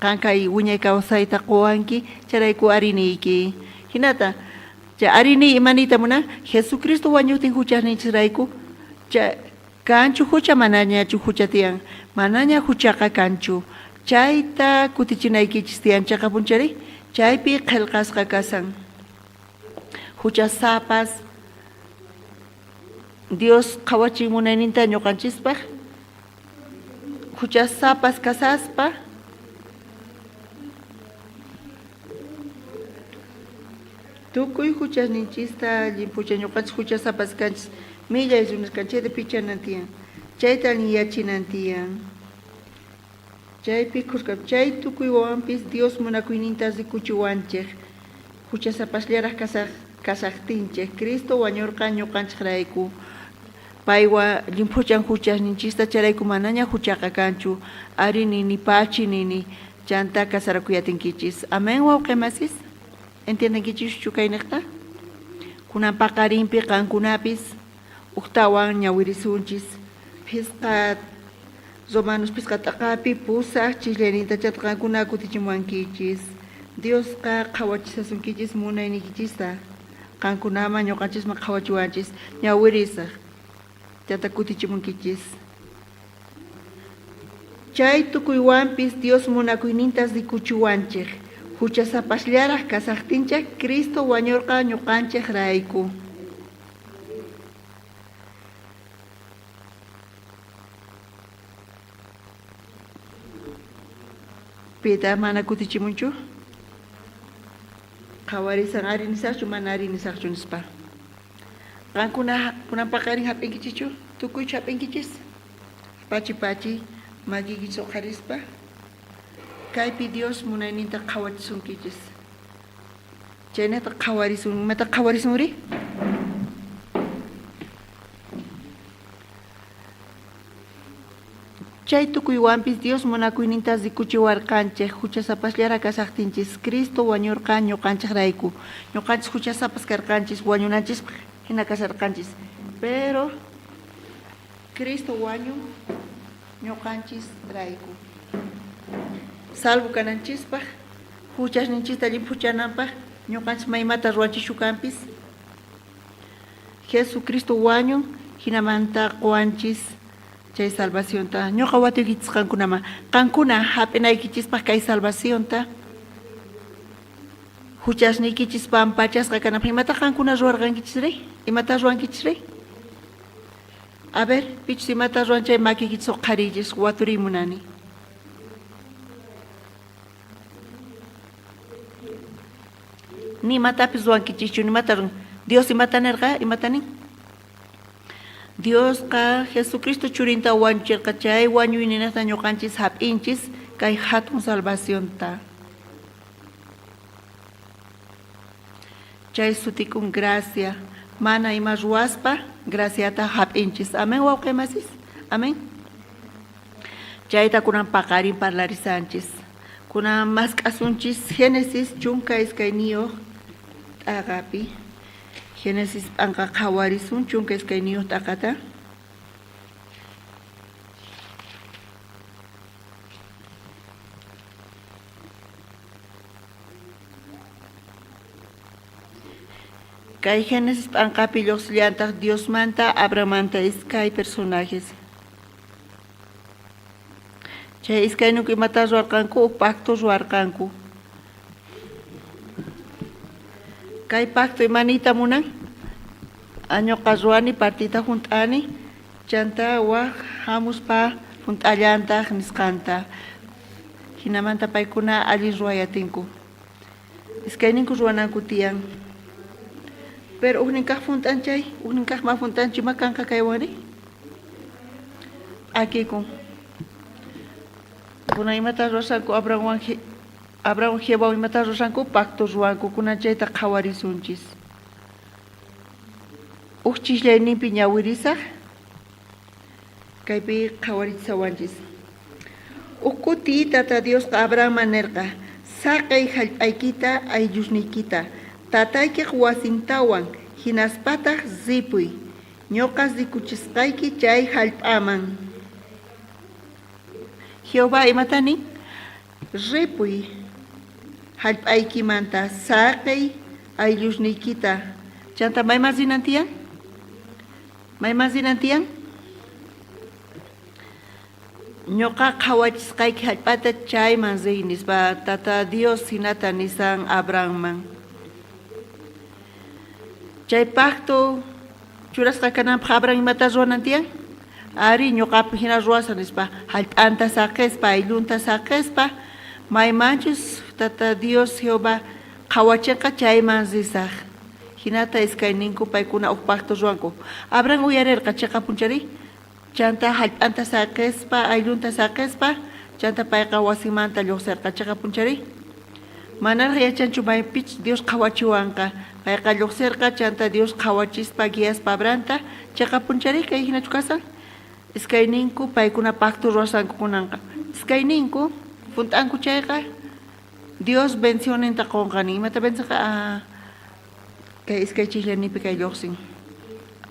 qan kay wiñay kawsayta qowanki, chayrayku arí niyki. Jinata, chay arí niy ima niyta munan? Jesucristo wañojtin juchasninchisrayku, chay kanchu jucha manañachu jucha tiyan, manaña juchaqa kanchu. Chayta kutichinaykichis tiyan cheqapunchari, chaypi qhelqasqa kasan. Juchasapas Dios qhawachin munayninta ñoqanchispaj, juchasapas kasaspa tukuy juchasninchista llimphucha ñoqanchis juchasapas kanchis, millay runas kanchis, chayta pichanan tiyan, chayta allinyachinan tiyan. Chaypi khuska chay tukuy wawanpis Dios munakuyninta rikuchiwanchej. Juchasapasllaraj kasajtinchej, Cristo wañorqa ñoqanchejrayku. Paywan llimphuchan juchasninchista, chayrayku manaña juchaqa kanchu. Arí nini, pachi nini, chantá casarakuyatinkichis. Amén, wawqe masis? Entiendenkichischu kay nejta? Kunan paqarinpi qankunapis ujtawan ñawirisunchis phisqa Romanos phisqa t'aqapi pusaj chisllaynintachata qankuna kutichimuwankichis. Diosqa qhawachisasunkichis munayniykichista. Qankunaman ñoqanchisman qhawachiwanchis. Ñawirisaj. Chanta kutichimunkichis. Chay tukuywanpis Dios munakuyninta rikuchiwanchej. Juchasapasllaraj kasajtinchej Cristo wañorqa ñoqanchejrayku. Pita mana kutichimunchu? Qhawarisan ari nisaqchu mana ari nisaqchu nispa. Qankuna kunan paqarin hap'inkichichu? Tukuychu hap'inkichis? Pachi pachi makiykichis uqharispa kaypi Dios munayninta qhawachisunkichis. Chaynata qhawarisun, imata qhawarisunri? Chay tukuywanpis Dios munakuyninta rikuchiwarqanchej, juchasapasllaraj kashajtinchis, Cristo wañorqa ñoqanchejrayku. Ñoqanchis juchasapas karqanchis, wañunanchispaj jina kasharqanchis. Pero Cristo wañun ñoqanchisrayku. Salvo kananchispaj, juchasninchista llimphuchananpaj, ñoqanchis maymata ruwanchischu kanpis. Jesucristo wañun, jinamanta qowanchis chay salvacionta. Ñoqa watuykichis qankunaman, qankuna jap'inaykichispaj kay salvacionta, juchasniykichis pampachasqa kananpaj. Imata qankuna ruwarqankichisri? Imata ruwankichisri? A ver, pichus imata ruwan chay makiykichis uqhariychis, waturiy munani. Ni imatapis ruwankichischu, ni imata ruwan. Dios imata nerqa? Imata nin? Diosqa Jesucristo churinta wañucherqa, chay wañuyninejta ñoqanchis jap'inchis kay jatun salvacionta. Chay sutikun gracia. Mana ima ruwaspa graciata jap'inchis. Amén, wawqe masis. Amén. Chayta kunan paqarin parlarisanchis. Kunan mask'asunchis Génesis 12 t'aqapi. Génesis p'anqa qhawarisun 12 t'aqata. Kay Génesis p'anqapi llojsillantaj Diosmanta Abrahammanta iskay personajes. Chay iskayninku imatá ruwarqanku? Uj pacto ruwarqanku. Kay pacto ima niyta munan? Ñoqa ruwani partiyta junt'ani, chantá waj jamuspa junt'allantaj nisqanta. Jinamanta paykuna allin ruway atinku. Iskayninku ruwananku tiyan. Pero ujnin kaj junt'an chay, ujnin kaj ma junt'anchu, ima kanqa kaywanri? P'akikun. Kunan imata ruwashanku Abrahamwan Abrahamwan Jehovawan imata ruwashanku? Pacto ruwanku. Kunan chayta qhawarisunchis. Uj chisllayninpi ñawirisaj. Kaypi qhawarichisawanchis. Uj kuti Tata Diosqa Abrahamman nerqa, Saqey jallp'aykita ayllusniykita, tataykej wasintawan, jinaspataj ripuy, ñoqa rikuchisqayki chay jallp'aman. Jehová imata nin? Ripuy jallp'aykimanta, saqey ayllusniykita. Chantá mayman rinan tiyan? Mayman rinan tiyan? Ñoqa qhawachisqayki jallp'ata chayman riy, nispa Tata Dios jinata nisan Abrahamman. Chay pacto churasqa kananpaj Abraham imata ruwanan tiyan? Arí, ñoqapi jina ruwasaj, nispa. Jallp'anta saqespa, ayllunta saqespa, maymanchus Tata Dios Jehová qhawachenqa chayman risaj. Jinata iskayninku paykuna uj pacto ruwanku. Abraham uyarerqa cheqapunchari? Chantá jallp'anta saqespa, ayllunta saqespa, chantá payqa wasinmanta llojserqa. Cheqapunchari? Manaraj yachanchu maypich Dios qhawachiwanqa. Payqa llojserqa, chantá Dios qhawachispa guiaspa Abrahamta. Cheqapunchari? Kay jinachu kasan? Iskayninku paykuna pacto ruwasqanku kunanqa. Iskayninku junt'anku chayqa, Dios bendicionninta qonqa nin. Imata bendicionqa? Ah, kay iskay chijllanipi kay llojsin.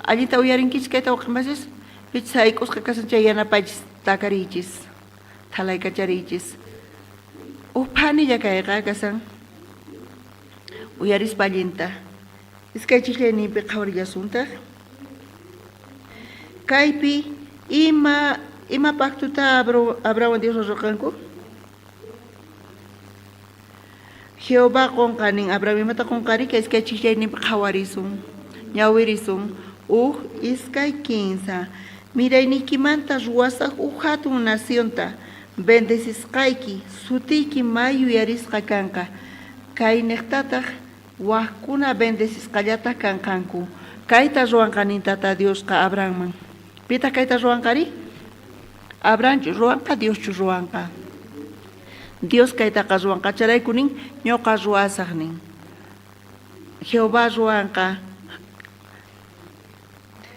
Allinta uyarinkichis kayta waqanpasis? Pichis sayk'usqa kasan chay yanapaychis, takariychis, thalaykachariychis. Uj phanilla kayqa kasan. Uyarispa allinta. Iskay chijllayninpi qhawarillasuntaj. Kaypi ima ima pactota Abrahamwan Dios ruwarqanku? Jehová qonqa nin Abraham imata qonqari kay iskay chijllayninpi qhawarisun, ñawirisun. Uj, iskay, kinsa. Mirayniykimanta ruwasaj uj jatun nacionta, bendecisqayki, sutiyki may yuyarisqa kanqa. Kaynejtataj wajkuna bendecisqallataj kanqanku. Kayta ruwanqa nin Tata Diosqa Abrahamman. Pitaj kayta ruwanqari? Abrahamchu ruwanqa, Dioschu ruwanqa? Dios kaytaqa ruwanqa, chayrayku nin, ñoqa ruwasaj nin. Jehová ruwanqa.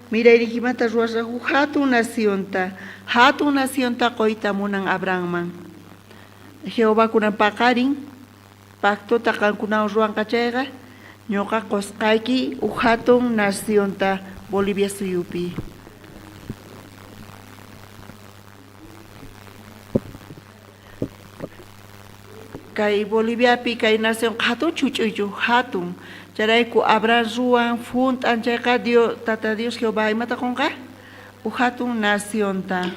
Mirayniykimanta ruwasaj uj jatun nacionta, jatun nacionta qoyta munan Abrahamman. Jehová kunan paqarin, pactota qankunawan ruwanqa chayqa, ñoqa qosqayki uj jatun nacionta Bolivia suyupi. Kay Boliviapi kay nación jatunchu juch'uychu? Jatun. Chayrayku Abraham ruwan junt'an chayqa Dios, Tata Dios Jehová imata qonqa? Uj jatun nacionta.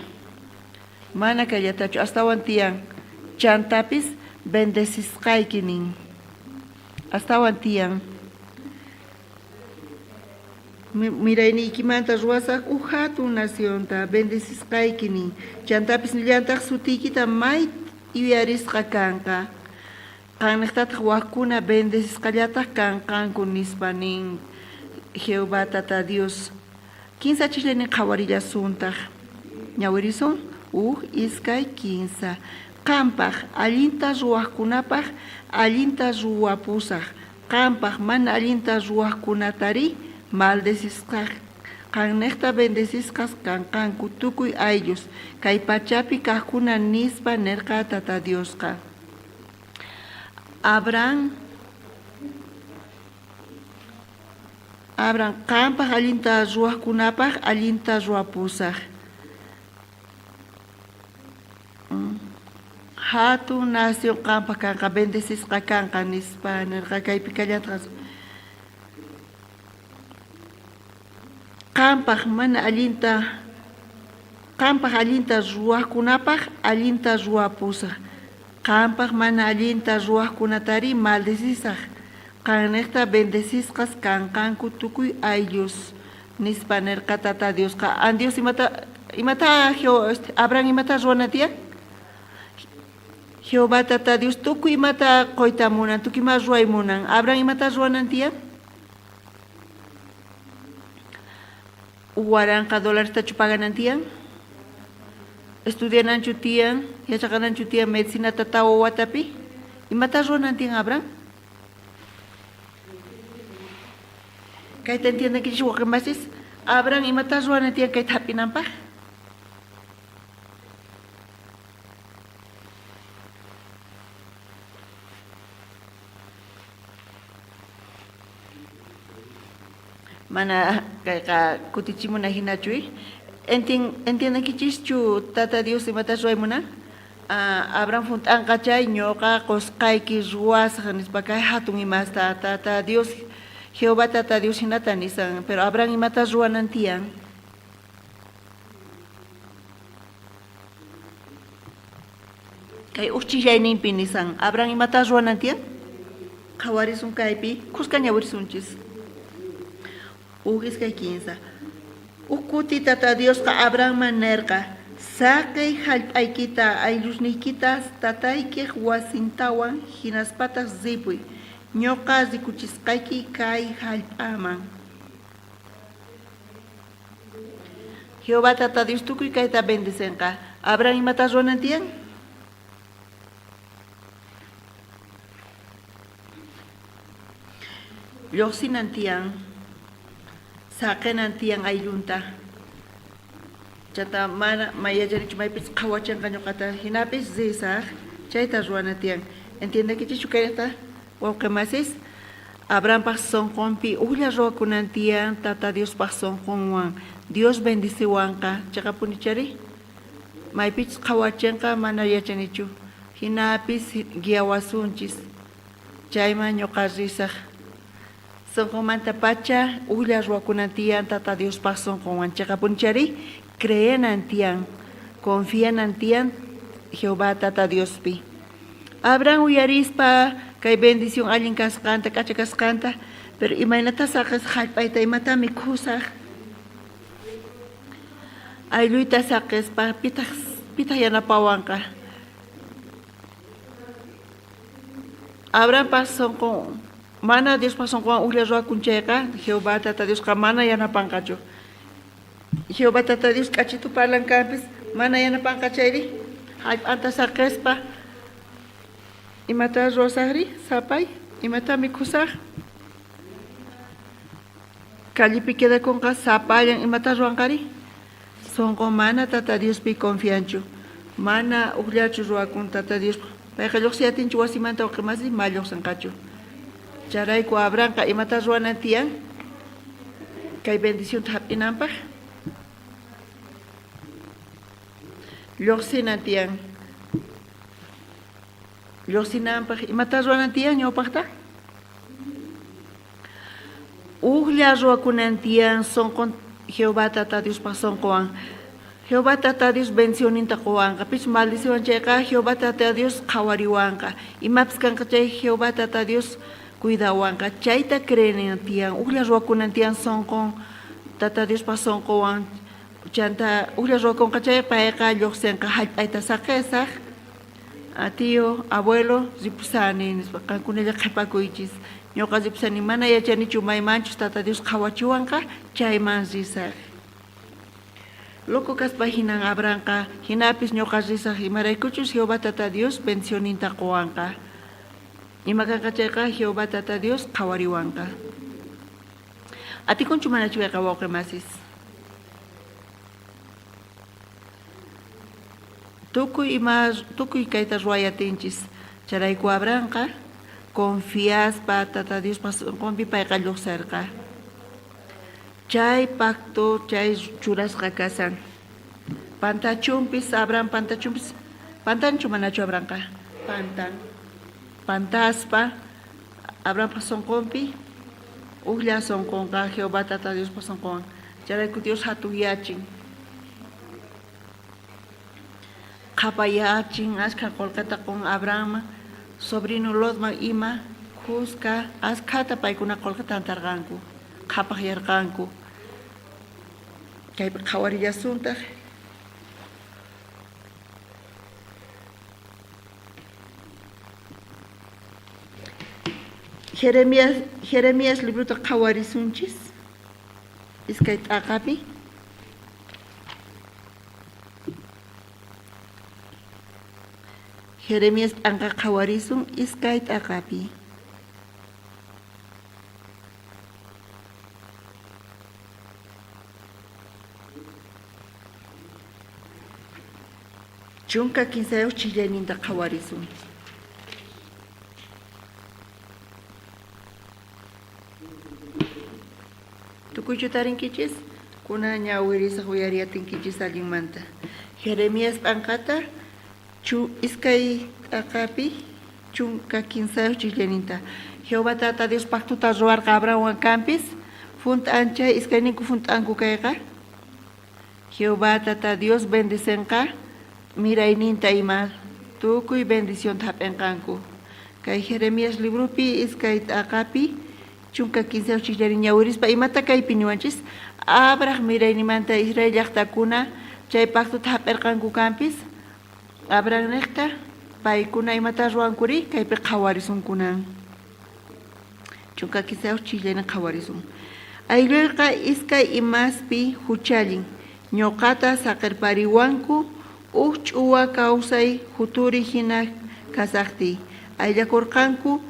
Mana kayllatachu astawan tiyan. Chantapis bendecisqayki nin. Astawan tiyan. Mirayniykimanta ruwasaj uj jatun nacionta, bendecisqayki nin. Chantapis nillantaj sutiykita may yuyarisqa kanqa. Qannejtataj wajkuna bendecisqallataj kanqanku, nispa nin Jehová Tata Dios. Kinsa chijllaynin qhawarillasuntaj. Ñawirisun, uj, iskay, kinsa. Qanpaj, allinta ruwajkunapaj allinta ruwapusaj. Qanpaj mana allinta ruwajkunatarí maldecisqaj. Qannejta bendecisqas kanqanku tukuy ayllus, kay pachapi kajkuna, nispa nerqa Tata Diosqa. Abraham, Abraham, qanpaj allinta ruwajkunapaj allinta ruwapusaj. Jatun nación qanpaj kanqa, bendecisqa kanqa, nispa nerqa. Kaypi kallantaj. Qanpaj mana allinta qanpaj allinta ruwajkunapaj allinta ruwapusaj. Qanpaj mana allinta ruwajkunatarí maldecisaj. Qannejta bendecisqas kanqanku tukuy ayllus, nispa nerqa Tata Diosqa. An Dios imata imata Abraham imata ruwana tiyan? Jehová Tata Dios tukuy imata qoyta munan, tukuy ima ruway munan. Abraham imata ruwanan tiyan? 1000 dolarestachu paganan tiyan? Estudiananchu tiyan? Yachaqananchu tiyan medicinata tawa watapi? Imata ruwanan tiyan Abraham? Kayta entiendenkichis waqi masis? Abraham imata ruwanan tiyan kayta hap'inanpaq? Mana kayqa kutichimuna hinachu. Entiendenkichischu Tata Dios imata ruway munan? Abraham junt'anqa chay ñuqa qusqayki ruwasaq nispa kay hatun imasta Tata Dios Jehová Tata Dios hinata nisan, pero Abraham imata ruwanan tiyan? Kay uj chillayninpi nisan, Abraham imata ruwanan tiyan? Qhawarisun kaypi, khuska ñawirisunchis. Uj iskay kinsa. Uj kuti Tata Diosqa Abrahamman nerqa, Saqey jallp'aykita, ayllusniykita, tataykej wasintawan, jinaspataj ripuy, ñoqa rikuchisqayki kay jallp'aman. Jehová Tata Dios tukuy kayta bendicenqa. Abraham imata ruwanan tiyan? Llojsinan tiyan, saqenan tiyan ayllunta. Chata mana may yachanichu maypis qhawachanqa ñuqata, jinapis risaj, chayta ruwana tiyan. Entiendenkichischu kayta, wawqe masis? Abrahampaj sonqonpi ujlla ruwakunan tiyan Tata Diospaj sonqonwan. Dios bendiciwanqa, cheqapunichari? Maypichus qhawachenqa mana yachanichu, jinapis guiawasunchis, chayman ñuqa risaj. Sonqonmantapacha ujlla ruwakunan tiyan Tata Diospaj sonqonwan, cheqapunichari? Creenan tiyan, confianan tiyan Jehová Tata Diospi. Abraham uyarispa kay bendición allin kasqanta, k'acha kasqanta, pero imaynatá saqesaj jallp'ayta, imatá mikhusaj? Aylluyta saqespa, pitaj pitaj yanapawanqa? Abrahampaj sonqon mana Diospaj sonqonwan ujlla ruwakun chayqa, Jehová Tata Diosqa mana yanapanqachu. Jehová Tata Dios k'achitu parlan kanpis, mana yanapanqa chayri, jallp'anta saqespa, imatá ruwasajri? Sapay, imatá mikhusaj? Callepi quedakunqa sapallan, imatá ruwanqari? Sonqon mana Tata Diospi confianchu, mana ujllachu ruwakun Tata Diospaj. Payqa llojsiyatinchu wasimanta waqi masi, ma llojsinqachu. Chayrayku Abrahamqa imatá ruwanan tiyan kay bendicionta jap'inanpaj? Llojsinan tiyan. Llojsinanpaj imatá ruwanan tiyan ñawpajta? Ujlla ruwakunan tiyan sonqon Jehová Tata Diospaj sonqowan. Jehová Tata Dios bendicionninta qowanqa. Pichus maldiciwan chayqa Jehová Tata Dios qhawariwanqa. Imapis kanqa chay Jehová Tata Dios cuidawanqa. Chayta creenan tiyan. Ujlla ruwakunan tiyan sonqon Tata Diospaj sonqowan. Chanta ujlla ruwakonqa chay payqa llojsenqa jallp'ayta saqesaj. Tío, abuelo, ripusani, nispa, qankunalla qhepakuychis. Ñoqa ripusani, mana yachanichu maymanchus Tata Dios qhawachiwanqa, chayman risaj. Loco kaspa jinan Abrahamqa, jinapis ñoqa risaj, imaraykuchus Jehová Tata Dios bendicionninta qowanqa. Ima kanqa chayqa Jehová Tata Dios qhawariwanqa. Atikunchu manachu kayqa wawqe masis? Tukuy ima tukuy kayta ruway atinchis. Chayrayku Abrahamqa confiaspa Tata Diospa sonqonpi payqa llojserqa. Chay pacto chay churasqa kashan. Pantachunpis Abraham pantachunpis pantanchu manachu Abrahamqa? Pantan. Pantaspa Abrahampa sonqonpi ujlla sonqonqa Jehová Tata Diospa sonqonwan. Chayrayku Dios jatunyachin. Qhapayachin, ashkha qolqeta qon Abrahamman, sobrino Lotman ima, khuska ashkhata paykuna qolqe tantarqanku, qhapajyarqanku. Kaypi qhawarillasuntaj. Jeremías, Jeremías librota qhawarisunchis iskay t'aqapi. Jeremías p'anqa qhawarisun iskay t'aqapi. 13 chillayninta qhawarisun. Tukuychu tarinkichis? Kunan ñawirisaj uyariyatinkichis allinmanta. Jeremías p'anqata chu iskay t'aqapi 13 chillayninta. Jehová Tata Dios pactota ruwarqa Abrahamwan kanpis, junt'an chay iskayninku junt'anku kayqa. Jehová Tata Dios bendicenqa mirayninta ima tukuy bendicionta jap'enqanku. Kay Jeremías libropi iskay t'aqapi 13 chijllari ñawirispa imata kaypi niwanchis? Abraham miraynimanta Israel llajtakuna chay pactota jap'erqanku kanpis, Abraham nejta paykuna imata ruwankuri kaypi qhawarisunkunan. 13 chijllani qhawarisun. Aylloyqa iskay imaspi juchallin, ñoqata saqerpariwanku uj ch'uwa kawsay juturi jina kasajtiy. Ayllakorqanku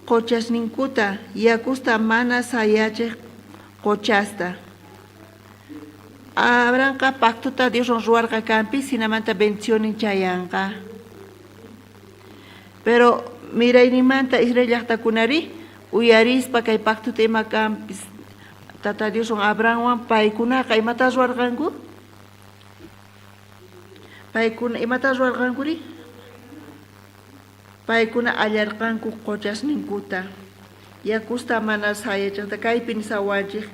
qochasninkuta, yakusta mana sayachej qochasta. Abrahamqa pactota Dioswan ruwarqa kanpis, jinamanta bendicionnin chayanqa. Pero mirayninmanta Israel llajtakunari uyarispa kay pactota ima kanpis Tata Dioswan Abrahamwan paykunaqa imata ruwarqanku? Paykuna imata ruwarqankuri? Paykuna allarqanku qochasninkuta, yakusta mana sayachejta. Kaypi nisawanchej,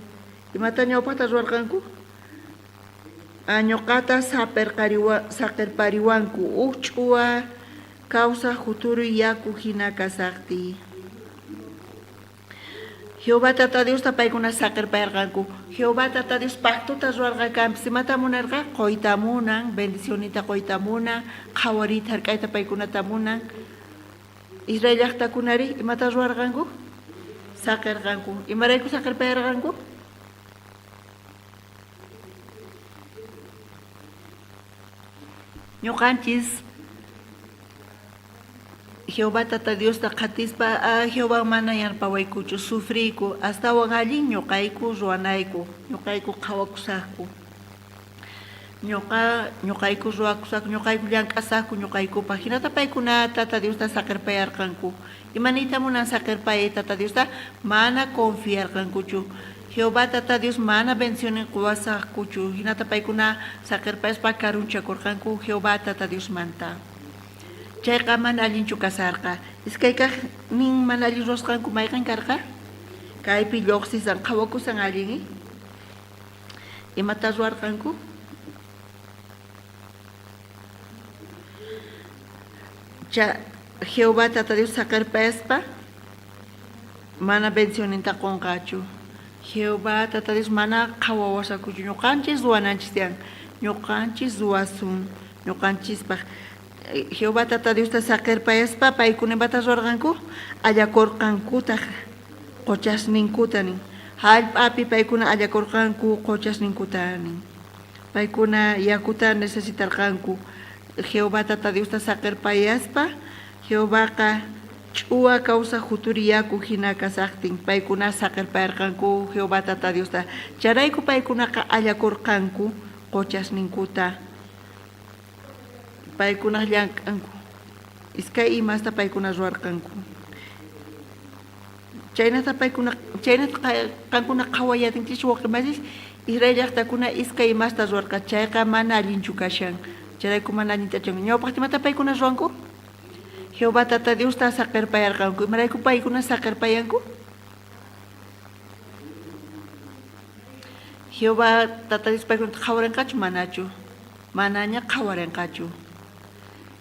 imata ñawpajta ruwarqanku? Ñoqata saqerpariwanku uj ch'uwa kawsaj juturuy yaku jina kasajtiy. Jehová Tata Diosta paykuna saqerpayarqanku. Jehová Tata Dios pactota ruwarqa kanpis. Imata munarqa? Qoyta munan, bendicionninta qoyta munan, qhawariyta jark'ayta paykunata munan. Israel llajtakunari imata ruwarqanku? Saqerqanku. Imarayku saqerpayarqanku? Ñoqanchis Jehová Tata Diosta qhatispa, ah, Jehová mana yanapawaykuchu, sufriyku, astawan allin ñoqayku ruwanayku, ñoqayku qhawakusajku. Ñoqa, ñoqayku ruwakusajku, ñoqayku llank'asajku ñoqaykupaj. Jinata paykuna Tata Diosta saqerpayarqanku. Ima niyta munan saqerpayay Tata Diosta? Mana confiarqankuchu. Jehová Tata Dios mana bendicionnin qowasajkuchu. Jinata paykuna saqerpayaspa karunchakorqanku Jehová Tata Diosmanta. Chayqa mana allinchu kasarqa. Iskay kajnin mana allin ruwasqanku mayqen karqa? Kaypi llojsisan, qhawakusan allin. Imata ruwarqanku? Cha Jehová Tata Dios saqerpayaspa mana bendicionninta qonqachu. Jehová Tata Dios mana qhawawasakuchu. Ñoqanchis ruwananchis tiyan. Ñoqanchis ruwasun ñoqanchispaj. Jehová Tata Diosta saqerpayaspa paykuna imata ruwarqanku? Allakorqankutaj qochasninkuta nin. Jallp'api paykuna allakorqanku qochasninkuta nin. Paykuna yakuta necesitarqanku. Jehová Tata Diosta saqerpayaspa Jehovaqa ch'uwa kawsaj juturi yaku jina kasajtin, paykuna saqerpayarqanku Jehová Tata Diosta. Chayrayku paykunaqa allakorqanku qochasninkuta. Paykunaj llank'anku. Iskay imasta paykuna ruwarqanku. Chaynata paykuna, chaynata qankuna qhawayatinchis wawqe masis, Israel llajtakuna iskay imasta ruwarqa, chayqa mana allinchu kashan. Chayrayku mana allinta chan. Ñawpajta imata paykuna ruwanku? Jehová Tata Diosta saqerpayarqanku. Imarayku paykuna saqerpayanku? Jehová Tata Dios paykunata qhawarenqachu manachu? Manaña qhawarenqachu.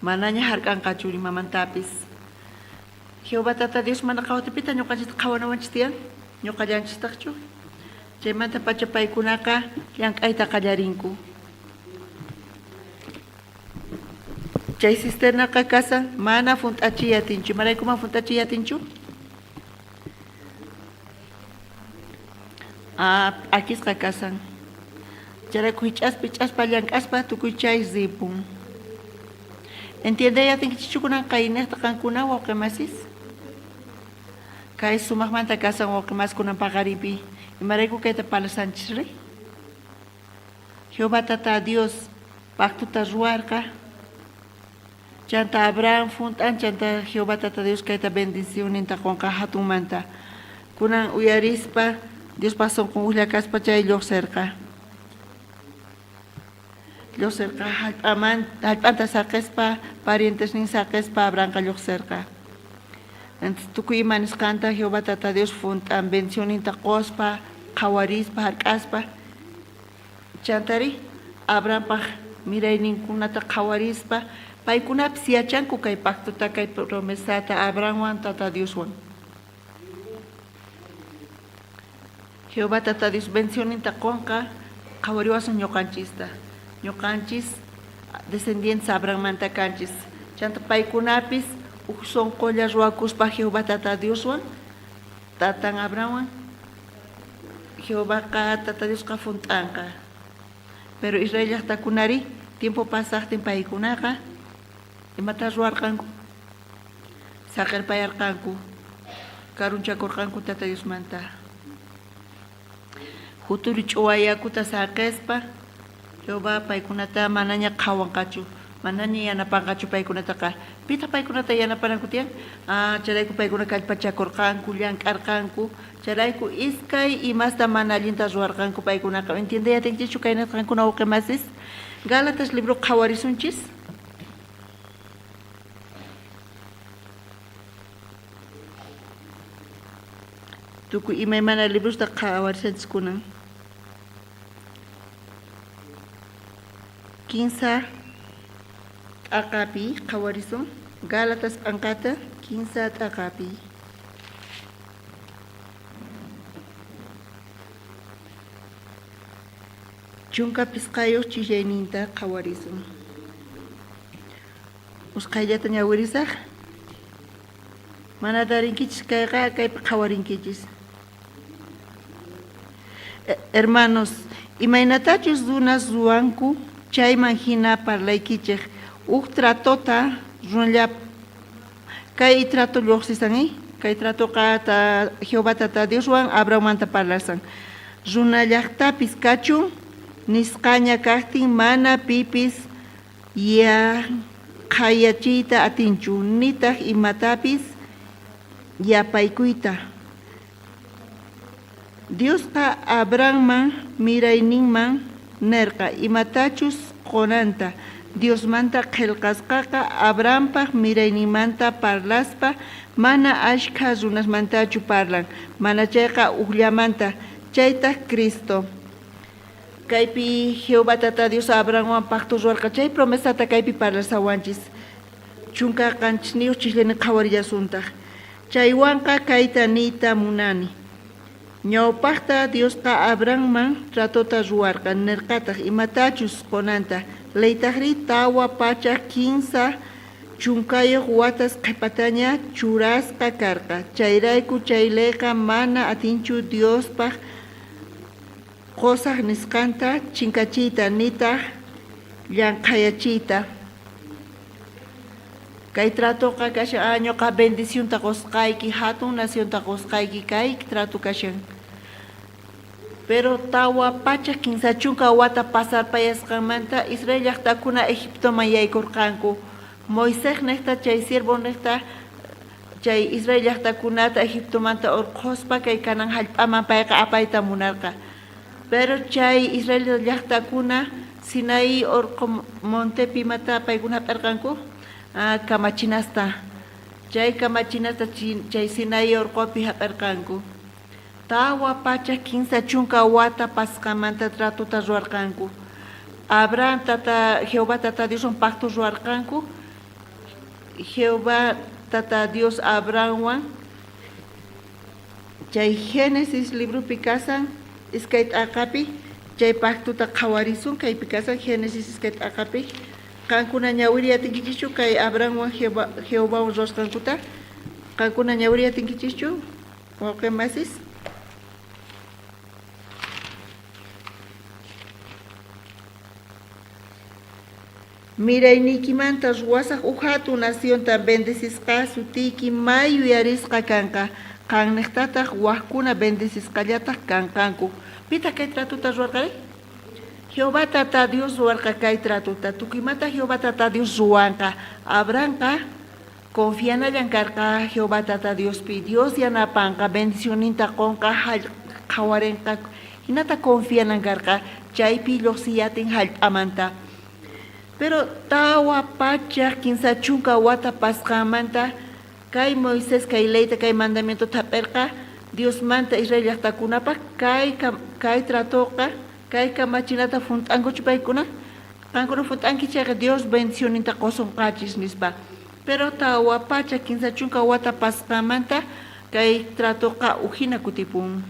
Manaña jark'anqachu imamantapis. Jehová Tata Dios mana qhawajtin, ñoqanchista qhawanawanchis tiyan? Ñoqallanchistaqchu? Chaymantapacha paykunaqa llank'ayta qallarinku. Chay cisternaqa kasan mana junt'achiy atinchu. Imarayku mana junt'achiy atinchu? Ah, p'akisqa kasan. Chayrayku hich'aspa hich'aspa llank'aspa tukuy chay ripun. Entiendey atinkichikchu kunan qaynejta qankuna wawqe masis? Kay sumajmanta kasan wawqe masis kunan paqarinpi. Imarayku kayta parlasanchisri? Jehová Tata Dios pactota ruwarqa. Chanta Abraham junt'an, chanta Jehová Tata Dios kayta bendicionninta qonqa jatunmanta. Kunan uyarispa Diospaj sonqon ujlla kaspa chay llojserqa. Llojserqa jallp'aman, jallp'anta saqespa, parientesnin saqespa Abrahamqa llojserqa. Tukuy ima nisqanta Jehová Tata Dios junt'an bendicionninta qospa, qhawarispa, jark'aspa. Chantari Abrahampaj mirayninkunata qhawarispa, paykunapis yachanku kay pactota, kay promesata Abrahamwan Tata Dioswan. Jehová Tata Dios bendicionninta qonqa, qhawariwasun ñoqanchista. Ñoqanchis descendientes Abrahammanta kanchis. Chanta paykunapis uj sonqolla ruwakuspa Jehová Tata Dioswan, tatan Abrahamwan, Jehovaqa Tata Diosqa junt'anqa. Pero Israel llajtakunari tiempo pasajtin paykunaqa imata ruwarqanku? Saqerpayarqanku, karunchakorqanku Tata Diosmanta. Juturi ch'uwa yakuta saqespa Jehová paykunata manaña qhawanqachu, manaña yanapanqachu paykunataqa. Pitaq paykunata yanapananku tiyan? Ah, chayrayku paykuna kallpachakorqanku, llank'arqanku. Chayrayku iskay imasta mana allinta ruwarqanku paykunaqa. Entiendey atinkichikchu kay nisqankuna wawqe masis? Gálatas libro qhawarisunchis. Tukuy imaymana librosta qhawarishanchis kunan. Kinsa t'aqapi qhawarisun. Gálatas p'anqata kinsa t'aqapi. 15 chillayninta qhawarisun. Usqhayllata ñawirisaj. Mana tarinkichis kayqa kaypi qhawarinkichis. Hermanos, imaynatachus runas ruwanku chayman jina parlaykichej. Uj tratota runalla kay trato llojsisan, kay tratoqa ta Jehová Tata Dioswan Abrahammanta parlasan. Runa llajtapis kachun nisqaña kajtin mana pipis yanqhayachiyta atinchu, nitaj imatapis yapaykuyta. Diosqa Abrahamman mirayninman nerqa imatachus qonanta. Diosmanta qhelqasqaqa Abrahampaj mirayninmanta parlaspa mana ashkha runasmantachu parlan, manachayqa ujllamanta, chaytaj Cristo. Kaypi Jehová Tata Dios Abrahamwan pacto ruwarqa chay promesata kaypi parlasawanchis. 17 chisllani qhawarillasuntaj. Chaywanqa kayta niyta munani. Ñawpajta Diosqa Abrahamman tratota ruwarqa, nerqataj imatachus qonanta. Leytajrí 430 watas qhepataña churasqa karqa. Chayrayku chay leyqa mana atinchu Diospaj qosaj nisqanta chinkachiyta nitaj llanqhayachiyta. Kay tratoqa kashan, ah, ñoqa bendicionta qosqayki, jatun nacionta qosqayki, kay trato kashan. Pero 430 wata pasarpayasqanmanta Israel llajtakuna Egiptoman yaykorqanku. Moisés nejta chay siervo nejta chay Israel llajtakunata Egiptomanta orqhospa kay Canaán jallp'aman payqa apayta munarqa. Pero chay Israel llajtakuna Sinaí orqo montepi imata paykuna jap'erqanku? Ah, kamachinasta. Chay kamachinasta chay Sinaí orqopi jap'erqanku. 430 wata pasqanmanta tratota ruwarqanku. Abraham tata Jehová tata Dioswan pacto ruwarqanku. Jehová tata Dios Abrahamwan chay Génesis libropi kasan iskay t'aqapi chay pactota qhawarisun kaypi kasan Génesis iskay t'aqapi. Qankuna ñawiriy atinkichischu kay Abrahamwan Jehovawan ruwasqankuta? Qankuna ñawiriy atinkichischu, wawqe masis? Mirayniykimanta ruwasaj uj jatun nacionta, bendecisqa sutiyki may yuyarisqa kanqa, qannejtataj wajkuna bendecisqallataj kanqanku. Pitaj kay tratota ruwarqari? Jehová Tata Dios ruwarqa kay tratota. Tukuymanta Jehová Tata Dios ruwanqa. Abrahamqa confianallan karqa Jehová Tata Diospi. Dios yanapanqa, bendicionninta qonqa, qhawarenqa. Jinata confianan karqa, chaypi llojsiyatin jallp'amanta. Pero 430 wata pasqanmanta kay Moisés kay leyta, kay mandamientota jap'erqa Diosmanta Israel llajtakunapaj kay tratoqa, kay kamachinata junt'ankuchu paykuna? Qankuna junt'anki chayqa Dios bendicionninta qosonqachis nispa. Pero 430 wata pasqanmanta kay tratoqa ujina kutipun.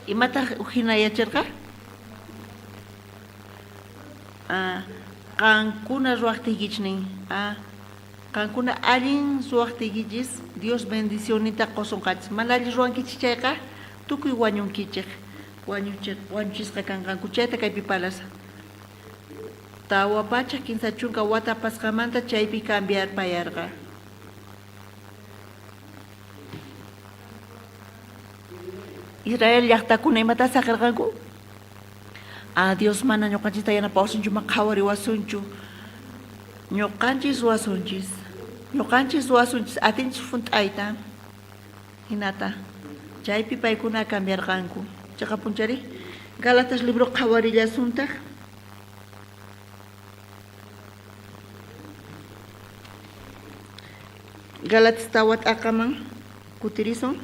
Imataj ujina yacharqa? Qankuna ruwajtiykichis nin. Qankuna allin ruwajtiykichis Dios bendicionninta qosonqachis. Mana allin ruwankichis chayqa tukuy wañunkichej, wañuchisqa kanqanku. Chayta kaypi parlashan. 430 wata pasqanmanta chaypi cambiarpayarqa. Israel llajtakuna imatá saqerqanku? Ah, Dios mana ñoqanchista yanapawasunchu, ma qhawariwasunchu. Ñoqanchis ruwasunchis. Ñoqanchis ruwasunchis, atinchis junt'ayta. Jinata. Chaypi paykuna cambiarqanku. Cheqapunchari. Gálatas libro qhawarillasuntaj. Gálatas tawa t'aqaman kutirisun.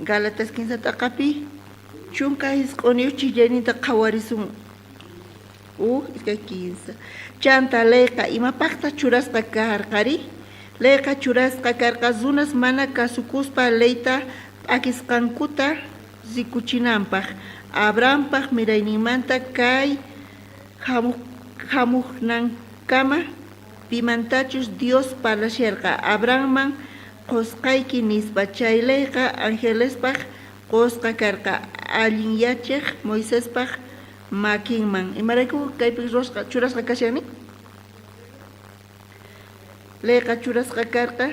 Gálatas kinsa t'aqapi 19 chillayninta qhawarisun. Uj, iskay, kinsa. Chanta leyqa imapajtaj churasqa karqari? Leyqa churasqa karqa runas mana kasukuspa leyta p'akisqankuta rikuchinanpaj, Abrahampaj mirayninmanta kay jamojnankama pimantachus Dios parlasharqa, Abrahamman qosqayki nispa. Chay leyqa angelespaj qosqa karqa, allinyachej Moisespaj makinman. Imarayku kaypi churasqa kashan nin? Leyqa churasqa karqa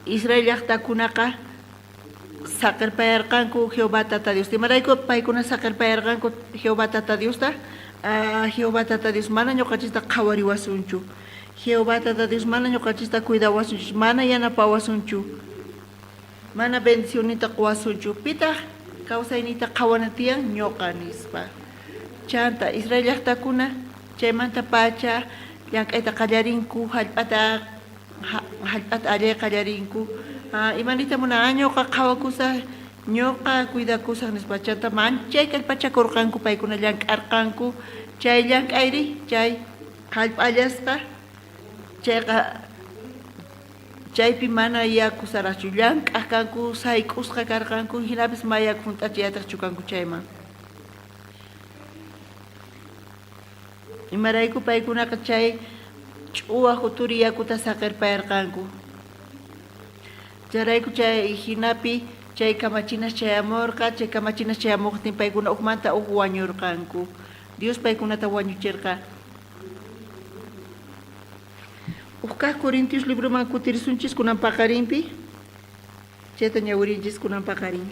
Israel llajtakunaqa saqerpayarqanku Jehová Tata Diosta. Imarayku paykuna saqerpayarqanku Jehová Tata Diosta? Jehová Tata Dios mana ñoqanchista qhawariwasunchu. Jehová Tata Dios mana ñoqanchista cuidawasunchu, mana yanapawasunchu, mana bendicionninta qowasunchu. Pitaj kawsayniyta qhawana tiyan? Ñoqa, nispa. Chanta Israel llajtakuna chaymantapacha llank'ayta qallarinku, jallp'ata jallp'ata allay qallarinku. Ima niyta munan? Ñoqa qhawakusaj, ñoqa cuidakusaj nispa. Chanta manchay kallpachakorqanku, paykuna llank'arqanku. Chay llank'ayri, chay jallp'a allasqa, chayqa chaypi mana yaku sarajchu. Llank'aj kanku, sayk'usqa karqanku, jinapis ma yaku junt'achiy atejchu kanku chayman. Imarayku paykunaqa chay ch'uwa juturi yakuta saqerpayarqanku. Chayrayku chay jinapi chay kamachinas chayamorqa, chay kamachinas chayamojtin paykuna ujmanta uj wañorqanku. Dios paykunata wañucherqa. Uj kaj Corintios libroman kutirisunchis kunan paqarinpi. Chayta ñawirinchis kunan paqarin.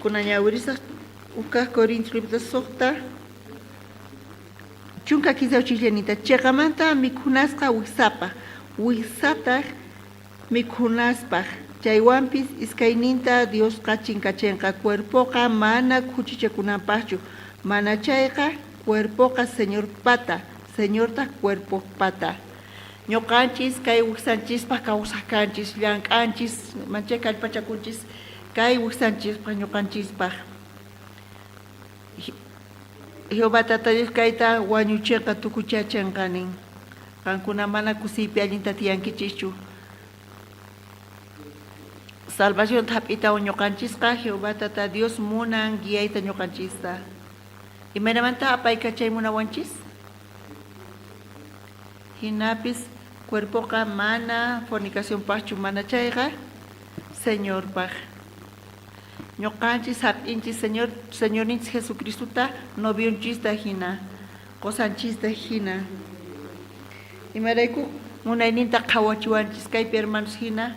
Kunan ñawirisaj uj kaj Corintios librota sojta 13 chijllanita. Cheqamanta mikhunasqa wijsapaj, wijsataj mikhunaspaj. Chaywanpis iskayninta Diosqa chinkachenqa. Cuerpoqa mana khuchichakunanpajchu, manachayqa cuerpoqa Señorpata, Señortaj cuerpojpata. Ñoqanchis kay wijsanchispaj kawsaj kanchis, llank'anchis, manchay kallpachakunchis kay wijsanchispaj ñoqanchispaj. Jehová Tata Dios kayta wañuchenqa, tukuchachenqa nin. Qankuna mana kusiypi allinta tiyankichischu. Salvacionta jap'itawan ñoqanchisqa Jehová Tata Dios munan guiayta ñoqanchista. Imaynamantá apaykachay munawanchis? Jinapis cuerpoqa mana fornicacionpajchu, mana chayqa Señorpaj. Ñoqanchis jap'inchis Señor, Señorninchis Jesucristota novionchista jina, qosanchista jina. Imarayku munayninta qhawachiwanchis kaypi hermanos jina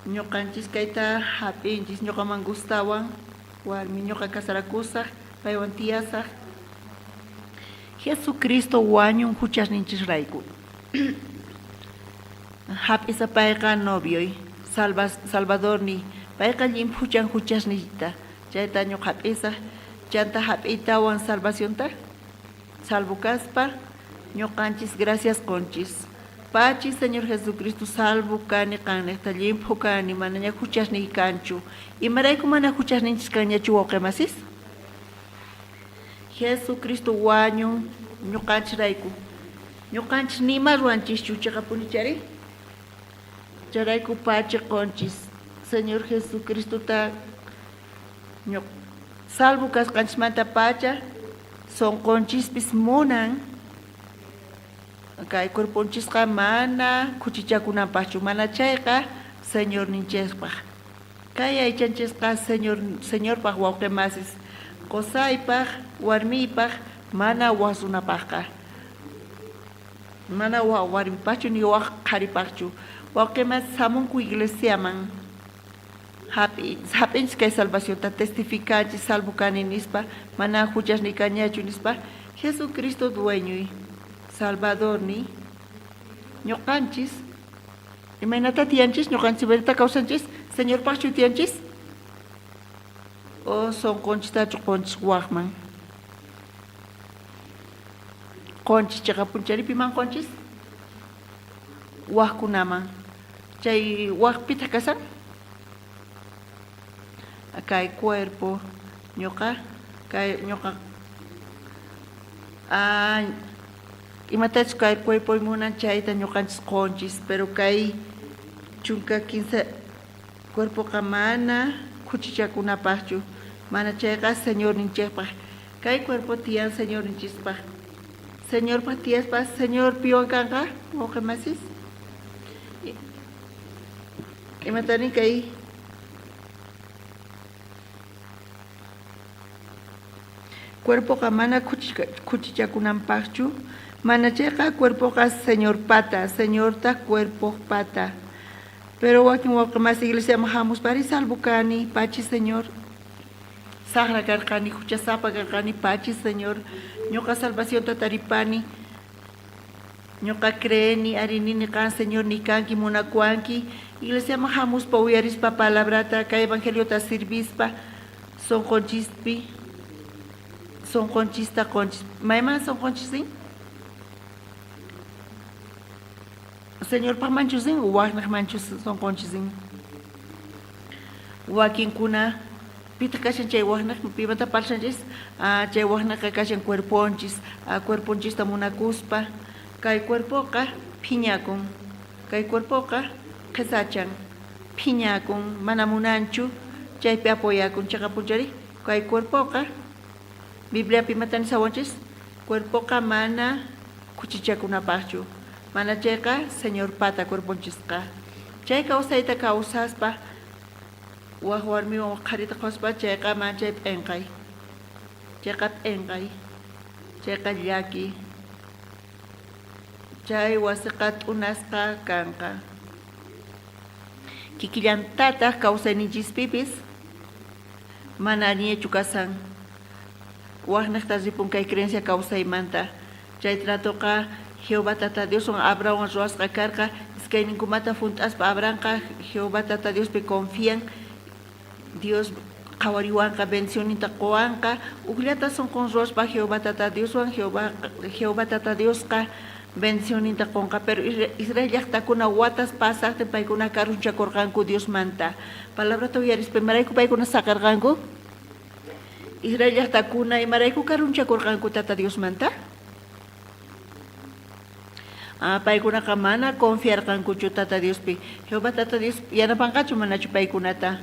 ñoqanchis kayta jap'inchis, ñoqaman gustawan warmi, ñoqa casarakusaj, paywan tiyasaj. Jesucristo wañun juchasninchisrayku. Jap'isa payqa novioy, salva, salvadorniy, payqa llimphuchan juchasniyta, chayta ñoqa jap'isaj, chanta jap'iytawan salvacionta, salvo kaspa, ñoqanchis gracias qonchis. Pachi Señor Jesucristo salvo kani qannejta, llimphu kani, manaña juchasniy kanchu. Imarayku mana juchasninchis kanñachu wawqe masis? Jesucristo wañun ñoqanchisrayku. Ñoqanchis nima ruwanchischu cheqapunichari? Chayrayku pachi qonchis Señor Jesucristota salvo kasqanchismanta pacha sonqonchispis munan kay cuerponchisqa mana khuchichakunanpaqchu, mana chayqa Señorninchispaq. Kay aychanchisqa Señor, Señorpaq wawqe masis, qosaypaq, warmiypaq, mana waj runapajqa. Mana waj warmipajchu ni waj qharipajchu. Wawqe masis jamunku iglesiaman. Jap'i, jap'inchis kay salvacionta, testificanchis salvo kani nispa, mana juchas ni kañachu nispa, Jesucristo dueñoy, Salvadorniy, ñoqanchis Imaynatá tiyanchis? Ñoqanchis imaynatá kawsanchis? Señorpaqchu tiyanchis? O sonqonchistachu qonchis wajman? Qonchis cheqapunchari piman qonchis? Wajkunaman. Chay wajpitaq kasan? Kay cuerpo ñoqa kay ñoqa ah, imatachus kay cuerpoy munan chayta ñoqanchis qonchis, pero kay 13 cuerpoqa mana khuchichakunapaqchu, mana chayqa Señorninchikpaq. Kay cuerpo tiyan Señorninchispaq. Señorpaq tiyaspa Señor piwan kanqa, wawqe masis? Imata nin kay Cuerpoqa mana khuchichakunanpajchu, mana chayqa cuerpoqa Señorpata, Señortaj cuerpojpata. Pero wakin wawqe masi iglesiaman jamuspari salvo kani, pachi Señor. Sajra karqani, juchasapa karqani, pachi Señor. Ñoqa salvacionta taripani. Ñoqa creeni, ari nini qan Señor ni kanki, munakuwanki. Iglesiaman jamuspa uyarispa palabrata, kay evangeliota sirvispa, sonqonchispi sonqonchista qonchis. Mayman sonqonchis rin? Señorpaqmanchus rin, wajnajmanchus sonqonchis rin? Wakinkuna pitaq kashan chay wajnaj, pimanta parlashanchis? Ah, chay wajnaqa kashan cuerponchis, ah, cuerponchista munakuspa. Kay cuerpoqa phiñakun, kay cuerpoqa qhesachan, phiñakun, mana munanchu, chaypi apoyakun. Cheqapunchari kay cuerpoqa, Bibliapi imata nishawanchis? Cuerpoqa mana khuchichakunapaqchu, mana chayqa Señorpata cuerponchisqa. Chay kawsayta kawsaspa, waj warmiwan waj qharita qhawaspa, chayqa manchay p'enqay. Chayqa p'enqay, chayqa llaki. Chay wasiqa t'unasqa kanqa. Kikillantataj kawsayninchispipis mana allinñachu kashan. Wajnejta ripun kay creencia kawsaymanta. Chay tratoqa Jehová Tata Dioswan Abrahamwan ruwasqa karqa. Iskayninkumanta junt'aspa Abrahamqa Jehová Tata Diospi confian. Dios qhawariwanqa, bendicionninta qowanqa. Ujllata sonqon ruwaspa Jehová Tata Dioswan, Jehová, Jehová Tata Diosqa bendicionninta qonqa. Pero Israel llajtakuna watas pasajtin paykuna karunchakorqanku Diosmanta. Palabrata uyarispa imarayku paykuna saqerqanku? Israel llajtakuna imarayku karunchakorqanku Tata Diosmanta? Ah, paykunaqa mana confiarqankuchu Tata Diospi. Jehová Tata Dios yanapanqachu manachu paykunata?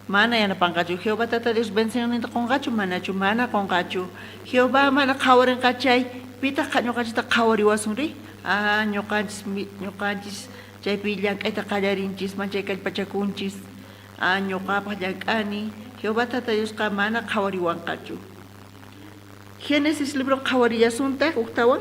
Mana yanapanqachu. Jehová Tata Dios bendicionninta qonqachu manachu? Mana qonqachu. Jehová mana qhawarinqa chay, pitaq ñoqanchista qhawariwasunri? Ah, ñoqanchis ñoqanchis chaypi llank'ayta qallarinchis, manchay kallpachakunchis. Ah, ñoqapaq llank'ani. Jehová Tata Diosqa mana qhawariwanqachu. Génesis libro qhawarillasuntaj ujtawan.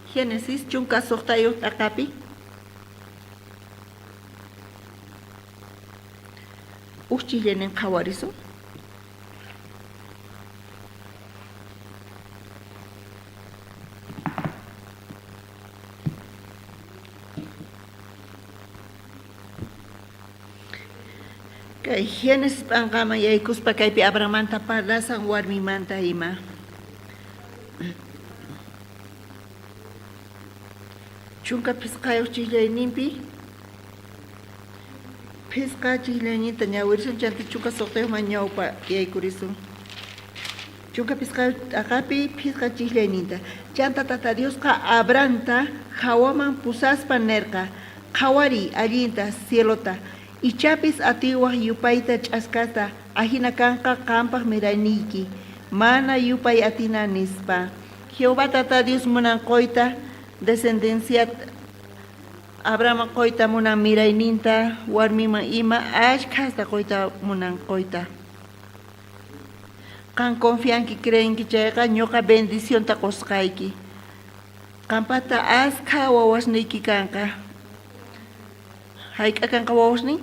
Génesis 16 t'aqapi. Uj chillenin qhawarisun. Kay Génesis p'anqaman yaykuspa kaypi Abrahammanta parlasan warmimanta ima. 15 chijllayninpi phisqa chijllayninta ñawirisun chanta 16man ñawpa yaykurisun. 15 t'aqapi phisqa chijllayninta. Chanta Tata Diosqa Abrahamta jawaman pusaspa nerqa, Qhawariy allinta cielota, ichapis atiwaj yupayta ch'askasta, ajina kanqa qanpaj mirayniyki, mana yupay atina, nispa. Jehová Tata Dios munan qoyta descendenciata Abrahamman qoyta munan mirayninta, warminman ima ashkhasta qoyta munan qoyta. Qan confianki creenki chayqa ñoqa bendicionta qosqayki. Qanpata askha wawasniyki kanqa. Jayk'a kanqa wawasnin?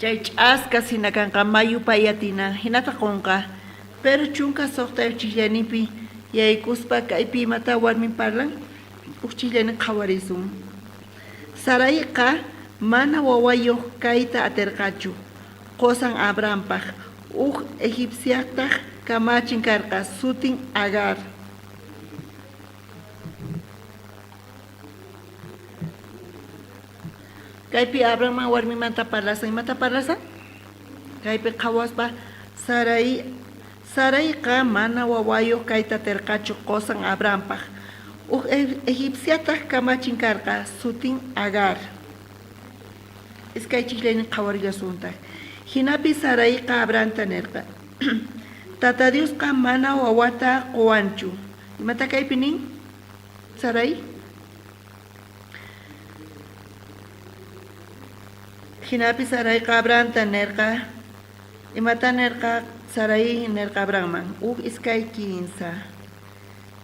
Chay ch'askas jina kanqa mayu payatina jinata qonqa. Pero 16 chijllayninpi yaykuspa kaypi imata warmin parlan? Uj chijllaynin qhawarisun. Saraiqa mana wawayoj kayta aterqachu. Qosan Abrahampaj, uj egipciajtaj kamachin karqa, sutin Agar. Kaypi Abrahamman warmimanta parlasan. Imata parlasan? Kaypi qhawaspa Sarai Saraiqa mana wawayoj kayta aterqachu qosan Abrahampaj. Uj egipciataj kamachin karqa, sutin Agar. Iskay chijllaynin qhawarillasuntaj. Jinapi Saraiqa Abrahamta nerqa, Tata Diosqa mana wawata qowanchu. Imata kaypi nin Sarai? Jinapi Saraiqa Abrahamta nerqa, Imata nerqa Sarai nerqa Abrahamman? Uj iskay kinsa.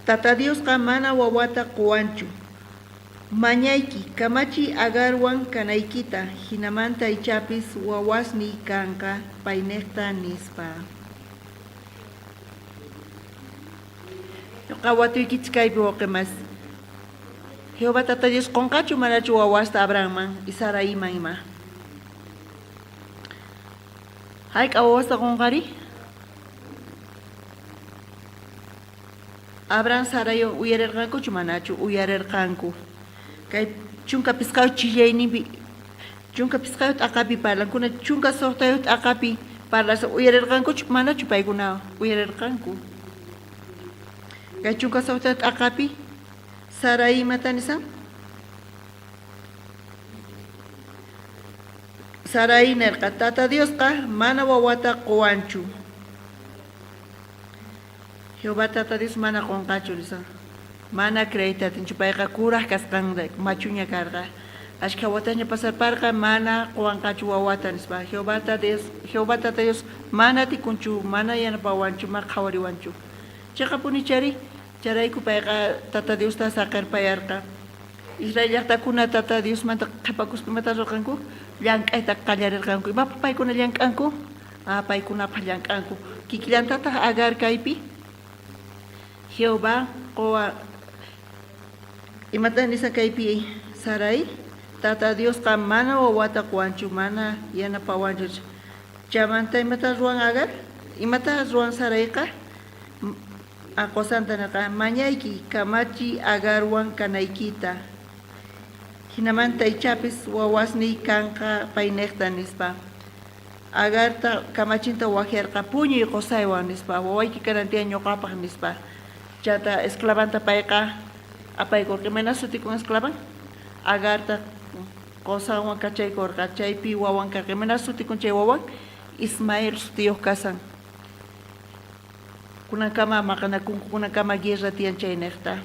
Tata Diosqa mana wawata qowanchu. Mañayki, kamachiy Agarwan kanaykita, jinamanta ichapis wawasniy kanqa paynejta, nispa. Ñoqa watuykichis kaypi wawqe mas. Jehová Tata Dios qonqachu manachu wawasta Abrahamman y Saraiman ima? Jayk'a wawasta qonqari? Abraham Saraiwan uyarerqankuchu manachu? Uyarerqanku. Kay 15 chillayninpi 15 t'aqapi parlankuna 16 t'aqapi parlaspa uyarerqankuchu manachu paykuna uyarerqanku? Kay 16 t'aqapi Sarai imata nisan? Sarai nerqa, Tata Diosqa mana wawata qowanchu. Jehová Tata Dios mana qonqachu, nispa. Mana creeyta atinchu, payqa kuraj kasqanrayku, machuña karqa. Ashkha watasña pasarparqa, mana qowanqachu wawata, nispa. Jehová Tata Dios, Jehová Tata Dios mana atikunchu, mana yanapawanchu, mana qhawariwanchu. Cheqapuni chari, chayrayku payqa Tata Diosta saqerpayarqa. Israel llajtakuna Tata Diosmanta qhepakuspa imata ruwarqanku? llank'ayta qallarerqanku. Imapaj paykuna llank'anku? Ah, paykunapaj llank'anku. Kikillantataj Agar kaypi Jehová qowa imata nishan kaypi Sarai? Tata Diosqa mana wawata qowanchu, mana yanapawanchu. Chamanta imata ruwan Agar? Imata ruwan Saraiqa? Qosanta nerqa, Mañayki kamachiy Agarwan kanaykita. Jinamanta ichapis wawasniy kanqa paynejta, nispa. Agarta kamachinta wajyarqa, Puñuy qosaywan, nispa, wawayki kanan tiyan ñoqapaj, nispa. Chanta esclavanta payqa apaykorqa. Imayna sutikun esclavan? Agarta qosanwan kachaykorqa, chaypi wawan karqa. Imayna sutikun chay wawan? Ismael sutiyoj kasan. Kunankama maqanakunku, kunankama guerra tiyan chaynejta.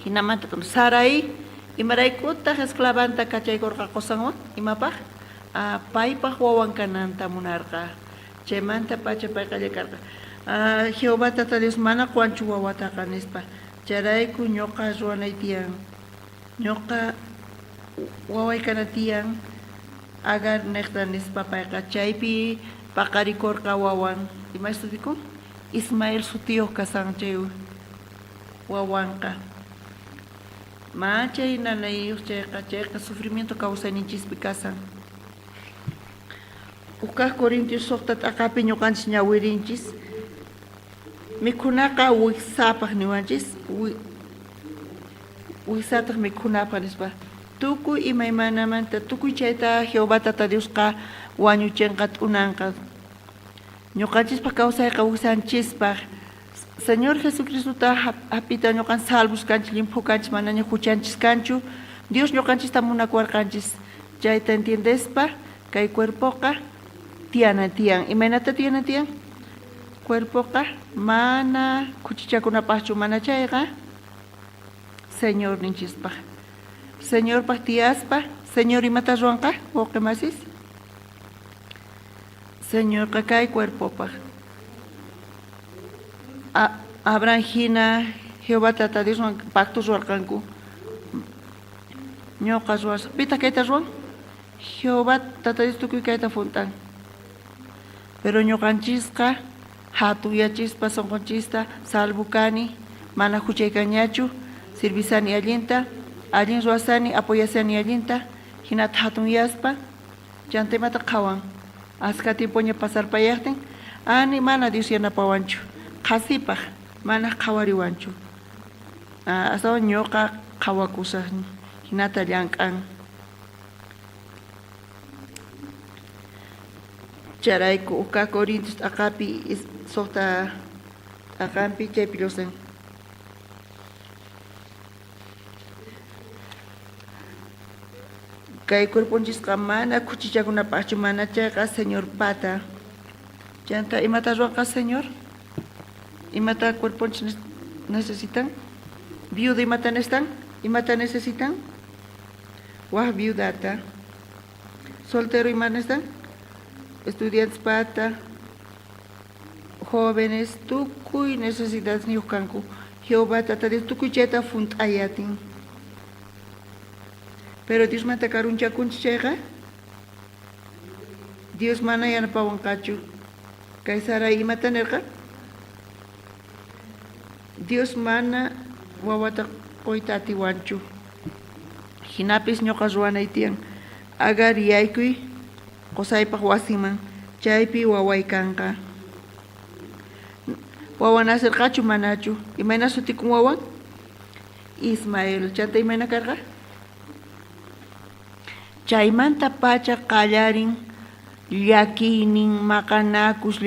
Jinamanta Sarai imaraykutaj esclavanta kachaykorqa qosanwan? Imapaj? Ah, paypaj wawan kananta munarqa. Chaymantapacha payqa llakarqa. Ah, Jehová Tata Dios mana qowanchu wawataqa nispa. Chayrayku ñoqa ruwanay tiyan. Ñoqa waway kana tiyan Agar nejta nispa payqa chaypi paqarikorqa wawan. Ima sutikun? Ismael sutiyoj kasan chay wawanqa. Machay nanayyoj chayqa, chayqa sufrimiento kawsayninchispi kasan. Uj kaj Corintios sojta t'aqapi ñoqanchis ñawirinchis. Mikhunaqa wijsapaj niwanchis, wijsataj mikhunapaj nispa. Tukuy imaymanamanta, tukuy chayta Jehová Tata Diosqa wañuchenqa, t'unanqa. Ñoqanchispaj kawsayqa wijsanchispaj. Señor Jesucristota jap'ita ñoqan salvos kanchis, llimphu kanchis, manaña juchanchis kanchu. Dios ñoqanchista munakuwarqanchis. Chayta entiendespa, kay cuerpoqa tiyanan tiyan. Imaynata tiyanan tiyan? Cuerpoqa mana khuchichakunapajchu, mana chayqa Señorninchispaj. Señorpaj tiyaspa, Señor imata ruwanqa, wawqe masis? Señorqa kay cuerpopaj. Abraham jina Jehová Tata Dioswan pacto ruwarqanku. Ñoqa ruwasaj. Pitaj kayta ruwan? Jehová Tata Dios tukuy kayta junt'an. Pero ñoqanchisqa jatunyachispa sonqonchista salvo kani, mana juchay kanñachu, sirvisani allinta, allin ruwasani, apoyasani allinta, jinata jatunyaspa, chanta imata qhawan. Askha tiempoña pasarpayajtin, ani mana Dios yanapawanchu, qhasipaj mana qhawariwanchu. Astawan ñoqa qhawakusaj, jinata llank'an. Chayrayku uj kaj Corintios t'aqapi sojta t'aqanpi chaypi llojsin. Kay cuerponchisqa mana khuchichakunapajchu, mana chayqa Señorpata. Chanta imata ruwanqa Señor? Imata cuerponchis necesitan? Viuda imata necesitan? Imata necesitan? Waj viudata. Soltero ima necesitan? Estudiantes pata, jóvenes, tukuy necesidadniyoj kanku. Jehová Tata Dios tukuy chayta junt'ayatin. Pero Diosmanta karunchakunchis chayqa, Dios mana yanapawanqachu. Kay Sarai imata nerqa? Dios mana wawata qoyta atiwanchu. Jinapis ñoqa ruwanay tiyan. Agar yaykuy qosaypaj wasinman, chaypi waway kanqa. Wawa nacerqachu manachu? Imayna sutikun wawan? Ismael. Chanta imayna karqa? Chaymantapacha qallarin llakiynin, maqanakus,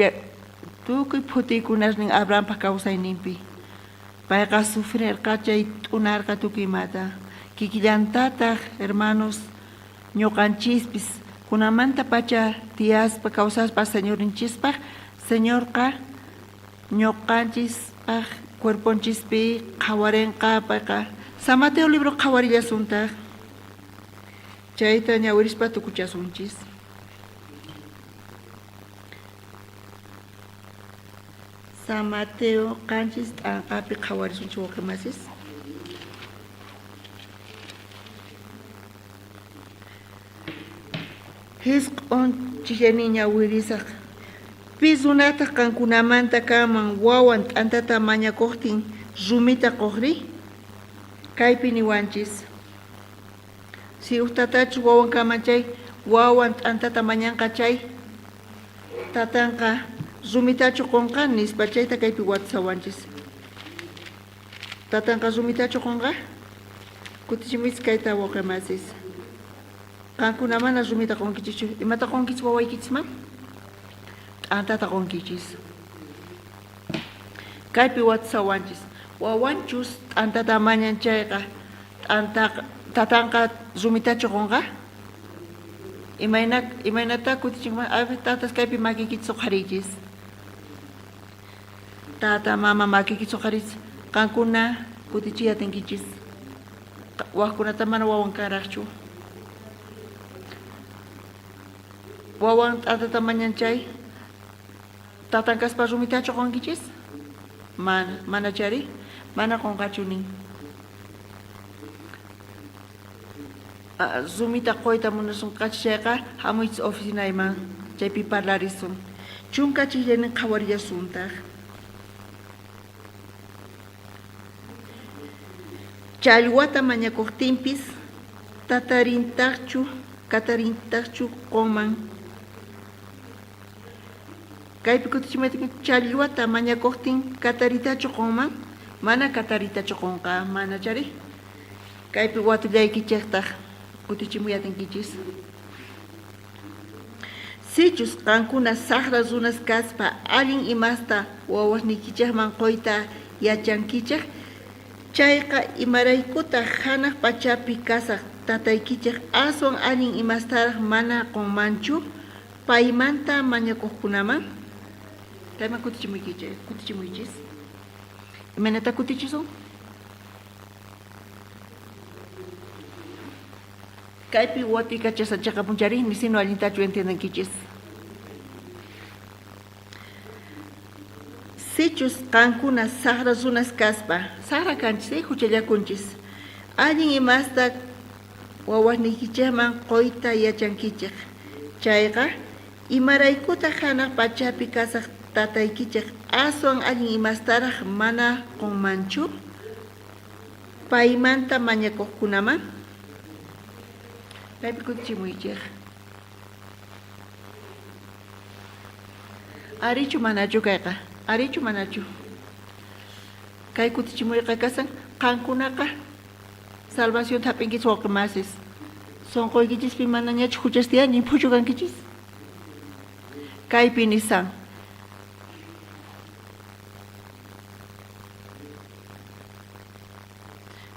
tukuy phutiykunasnin Abrahampaj kawsayninpi. Payqa sufrerqa chay t'unarqa tukuy imata. Kikillantataj, hermanos, ñoqanchispis kunanmantapacha tiyaspa kawsaspa Señorninchispaj, Señorqa ñoqanchispaj cuerponchispi qhawarenqa. Payqa San Mateo libro qhawarillasuntaj. Chayta ñawirispa tukuchasunchis. San Mateo qanchis t'anqapi qhawarisunchis wawqe masis. Jisq'on chillani ñawirisaj. Pi runataj qankunamanta kanman wawan t'antata mañakojtin rumita qojri? Kaypi niwanchis. Si uj tatachus wawan kanman chay, wawan t'antata mañanqa chay, tatanqa rumitachu qonqa nispa chayta kaypi watisawanchis. Tatanqa rumitachu qonqa? Kutichimuychis kayta wawqe masis. Qankuna mana rumita qonkichischu. Imata qonkichis wawaykichisman? T'antata qonkichis. Kaypi watisawanchis. Wawanchus t'antata mañan chayqa, t'antaqa tatanqa rumitachu qonqa? Imayna imaynatá kutichinman? A ver, tatas kaypi makiykichis uqhariychis. Tata, mama makiykichis uqhariychis. Qankuna kutichiy atinkichis. Wajkunata mana wawan kanrajchu. Wawan t'antata mañan chay, tatan kaspa rumitachu qonkichis? Mana, mana chari, mana qonqachu nin. Rumita qoyta munasunqachis chayqa, jamuychis oficinayman, chaypi parlarisun. Chunka chijllanin qhawarillasuntaj. Challwata mañakojtinpis, tatarintajchu, katarintajchu qonman? Kaypi kutichimayta challwata mañakojtin, kataritachu qonman? Mana kataritachu qonqa, mana chari. Kaypi watullaykichejtaj kutichimuy atinkichis. Sichus qankuna sajra runas kaspa allin imasta wawasniykichejman qoyta yachankichej chayqa, imaraykutaj janaj pachapi kasaj Tataykichej aswan allin imastaraj mana qonmanchu paymanta mañakojkunaman? Kayman kutichimuykichej, kutichimuychis. Imaynatá kutichisun? Kaypi watikachashan cheqapunchari, nisinu allintachu entiendenkichis. Sichus qankuna sajra runas kaspa, sajra kanchis, juchallakunchis, allin imasta wawasniykichejman qoyta yachankichej chayqa, imaraykutaj janaj pachapi kasaj Tataykichej aswan allin imastaraj mana qonmanchu paymanta mañakojkunaman? Kaypi kutichimuychej. Arichu manachu kayqa? Arichu manachu? Kay kutichimuyqa kasan qankunaqa salvacionta hap'inkichis wawqe masis. Sonqoykichispi manañachu juchas tiyan, llimphuchu kankichis? Kaypi nisan.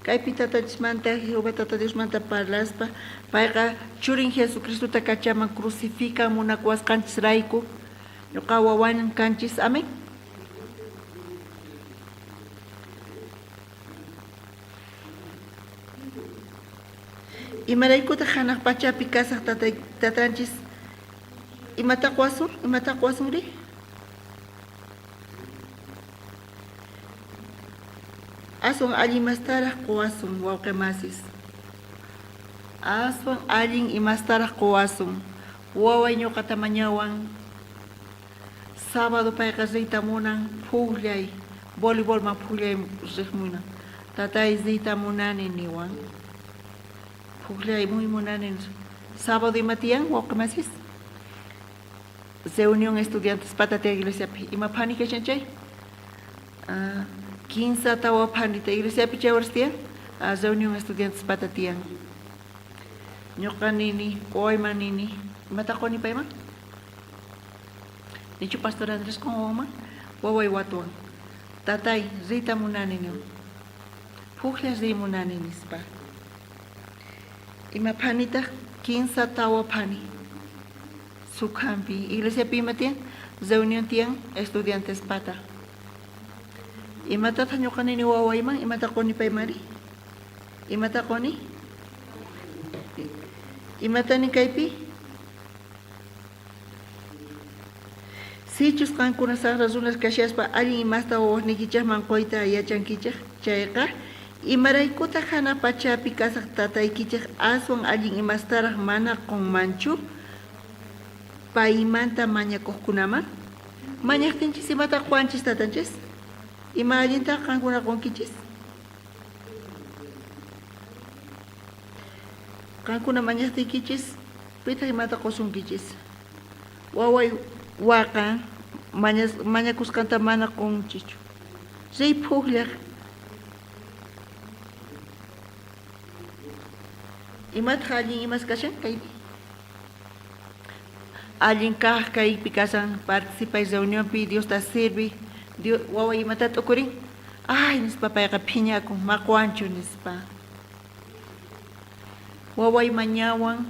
Kaypi Tatanchismanta, Jehová Tata Diosmanta parlaspa, payqa Churin Jesucristota kachaman crucifican munakuwasqanchisrayku. Ñoqa wawan kanchis. Amén. Imaraykutaj janaj pachapi kasaj tatanchis imata qowasun? Imata qowasunri? Aswan allin imastaraj qowasun, wawqe masis. Aswan allin imastaraj qowasun. Waway ñoqata mañawan. Sábado payqa riyta munan phujllay, voleibolman phujllay riq munan. Tatay riyta munani niwan. Phujllay muy munani. Sábado ima tiyan, wawqe masis? Reunión estudiantes pata tiyan iglesiapi. Ima phani kashan chay? Kinsa tawa phanita iglesiapi chay horas tiyan? Reunión estudiantes pata tiyan. Ñuqa nini, wawayman nini. Imata qoni payman? Nichu pastor Andrés qon wawanman? Waway watuwan. Tatay, riyta munani niwan. Phujlla riy munani nispa. Ima phanitaj? Kinsa tawa phani. Sukhampi. Iglesiapi ima tiyan? Reunión tiyan estudiantespata. Imatataq ñuqa nini wawayman? Imata qoni paymari? Imata qoni? Imata nin kaypi? Sichus qankuna sajra runas kashaspa allin imasta wawasniykichejman qoyta yachankichej chayqa, imaraykutaj janaj pachapi kasaj Tataykichej aswan allin imastaraj mana qonmanchu? Paymanta mañakojkunaman? Mañajtinchis imata qowanchis tatanchis? Ima allinta qankuna qonkichis? Qankuna mañajtiykichis, pitaq imata qosunkichis? Waway waqan, mañakusqanta mana qonchischu. Riy phujllaj. Imataq allin imas kashan kaypi? Allin kaj kaypi kashan participay reunionpi Diosta sirvi. Dios, waway imata t'ukurin? Ay, nispa payqa phiñakun, maqwanchu nispa. Waway mañawan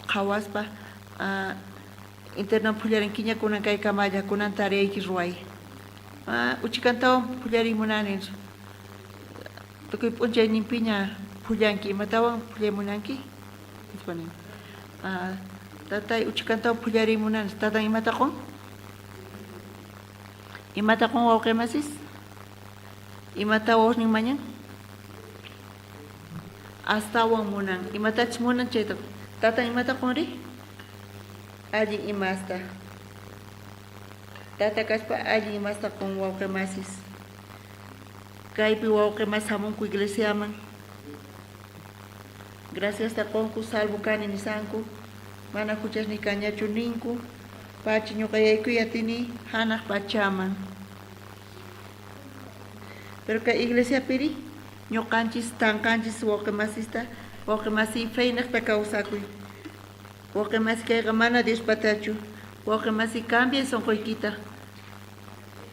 qhawaspa internan phullarinkiña kunan kay kamalla, kunan tareayki ruway. Uchikantawan phullariy munani. Tukuy p'unchayninpiña phullanki, imatawan phullay munanki? Nispa nin. Tatay, uchikantawan phullariy munani. Tatan imata qon? Imata qon wawqe masis? Imata wawasnin mañan? Astawan munan. Imatachus munan chayta. Tatan imata qonri? Allin imasta. Tata kaspa allin imasta qon wawqe masis. Kaypi wawqe mas hamunku iglesiaman. Graciasta qonku, salvo kani nisanku. Mana juchasniy kañachu ninku. Pachi ñuqa yaykuy atini hanaq pachaman. Pero kay iglesiapiri ñuqanchis tanqanchis wawqe masista, wawqe masiy feynejta kawsakuy. Wawqe masi kayqa mana Diospatachu. Wawqe masi cambiay sonqoykita.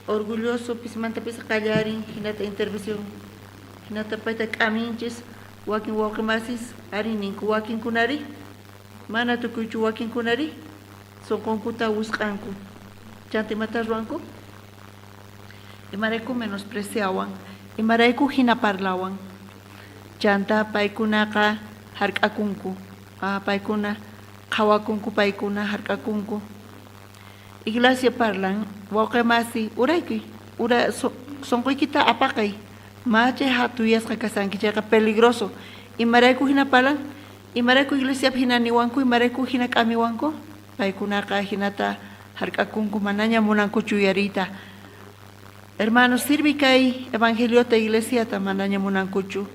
Orgulloso pisimanta pisi qallarin, hinata intervención, hinata payta k'aminchis, wakin wawqe masis ari ninku, wakinkunari mana tukuychu, wakinkunari sonqonkuta wisq'anku. Chanta imata ruwanku? Imarayku menospreciawan, imarayku hina parlawan. Chanta paykunaqa hark'akunku, paykuna qhawakunku, paykuna hark'akunku. Iglesia parlan, wawqe masi, uraykuy, ura sonqoykita apaqay, machay hatuyasqa kasanki, chayqa peligroso. Imarayku hina parlan? Imarayku iglesiapi hina niwanku, imarayku hina k'amiwanku? Paykunaqa hinata hark'akunku, manaña munankuchu uyariyta. Hermanos, sirvi kay evangeliota iglesiata manaña munankuchu.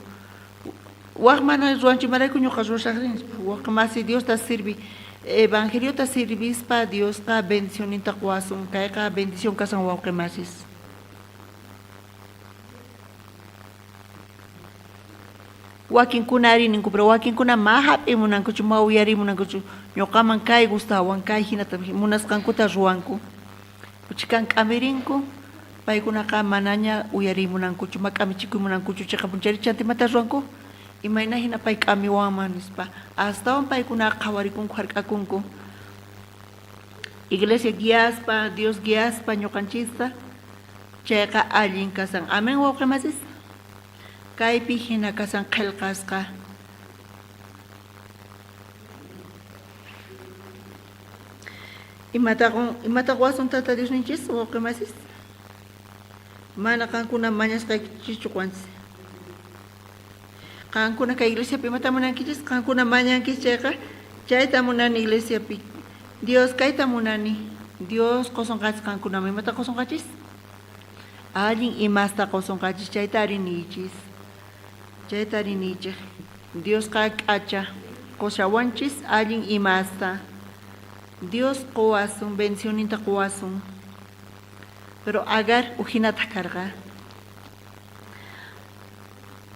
Waj mana ruwanchu, imarayku ñuqa ruwasaqri nispa. Waj masi Diosta sirvi, evangeliota sirvispa Diosqa bendicionninta qowasun. Kayqa bendición kasan wawqe masis. Wakinkuna ari ninku, pero wakinkuna ma hap'iy munankuchu, ma uyariy munankuchu. Ñuqaman kay gustawan, kay hinata munasqankuta ruwanku. Chikan k'amirinku, paykunaqa manaña uyariy munankuchu, ma k'amichikuy munankuchu, chiqapunchari chanta imata ruwanku? Imayna hina pay k'amiwanman nispa. Astawan paykunaqa qhawarikunku, hark'akunku. Iglesia guiaspa, Dios guiaspa ñuqanchista, chayqa allin kasan. Amén, wawqe masis. Kaypi hina kasan qhelqasqa. Imata imata qowasun Tata Diosninchis, wawqe masis? Mana qankuna mañasqaykichischu qowanchis. Qankuna kay iglesiapi imata munankichis? Qankuna mañankichis chayqa, chayta munani iglesiapi. Dios kayta munani. Dios qosonqachis qankunaman. Imata qosonqachis? Allin imasta qosonqachis, chayta ari niychis. Chayta ari niychej. Diosqa k'acha, qoshawanchis allin imasta. Dios qowasun, bendicionninta qowasun. Pero Agar ujinataj karqa.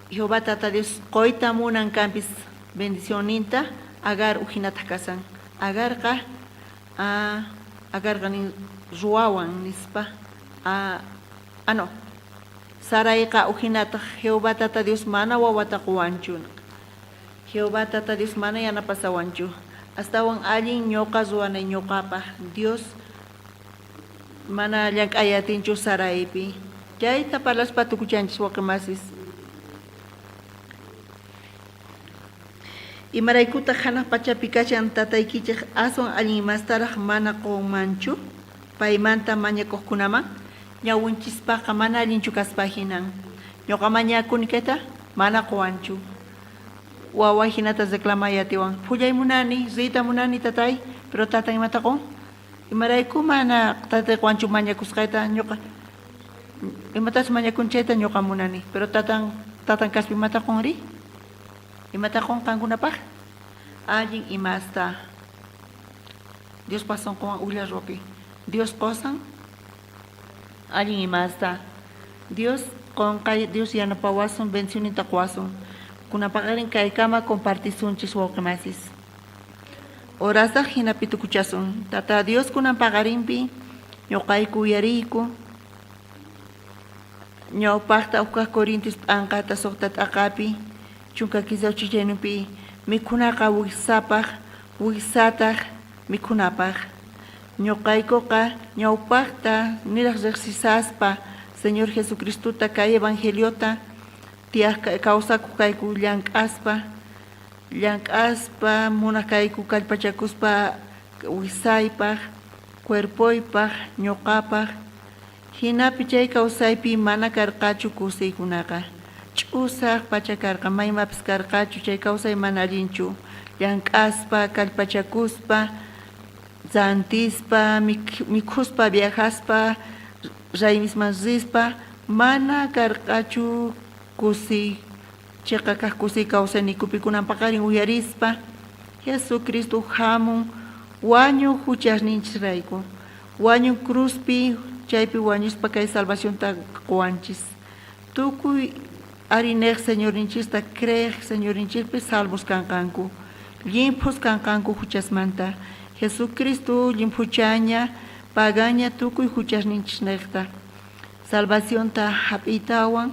Jehová Tata Dios qoyta munan kanpis bendicionninta, Agar ujinataj kasan. Agarqa Agarqa nin ruwawan nispa. No. Saraiqa ujinataj Jehová Tata Dios mana wawata qowanchu. Jehová Tata Dios mana yanapasawanchu. Astawan allin ñoqa ruwanay ñoqapaj. Dios mana llank'ay atinchu Saraipi. Chayta parlaspa tukuchanchis waqi masis. Imaraykutaj janaj pachapi kashan tataykichej aswan allin imastaraj mana qonmanchu paymanta mañakojkunaman? Ñawinchispajqa mana allinchu kaspa jinan. Ñoqa mañakuni kayta mana qowanchu. Waway jinata reclamay atiwan. Phullay munani, riyta munani tatay. Pero tatan imata qon? Imarayku mana tatay qowanchu mañakusqayta ñoqa imatachus mañakun chayta ñoqa munani. Pero tatan tatan kaspa imata qonri? Imata qon qankunapaj? Allin imasta. Diospa sonqonwan ujlla ruwakuy. Dios qosan allin imasta. Dios qonqa, Dios yanapawasun, bendicionninta qowasun. Kunan paqarin kaykama compartisunchis wawqe masis. Horastaj jinapi tukuchasun. Tata Dios kunan paqarinpi ñoqayku uyariyku. Ñawpajta uj kaj Corintios p'anqata sojta t'aqapi 13 chaynupi mikhunaqa wijsapaj, wijsataj mikhunapaj. Ñoqaykoqa ñawpajta niraj rejsisaspa Señor Jesucristota kay evangeliota tiyaj kawsakoj kayku llank'aspa, llank'aspa munaj kayku kallpachakuspa wijsaypaj, cuerpoypaj, ñoqapaj. Jinapi chay kawsaypi mana karqachu kusiykunaqa. Ch'usaj pacha karqa, maymapis karqachu chay kawsay mana allinchu. Llank'aspa, kallpachakuspa, rantispa, mikhuspa, viajaspa, raymisman rispa, mana karqachu kusiy, cheqa kaj kusiy kawsayniykupi kunan paqarin uyarispa, Jesucristo jamun wañuj juchasninchisrayku. Wañun cruzpi, chaypi wañuspa kay salvacionta qowanchis. Tukuy ari nej Señorninchista creej Señorninchispi salvos kanqanku, llimphus kanqanku juchasmanta. Jesucristo llimphuchaña, pagaña tukuy juchasninchisnejta. Salvacionta jap'iytawan,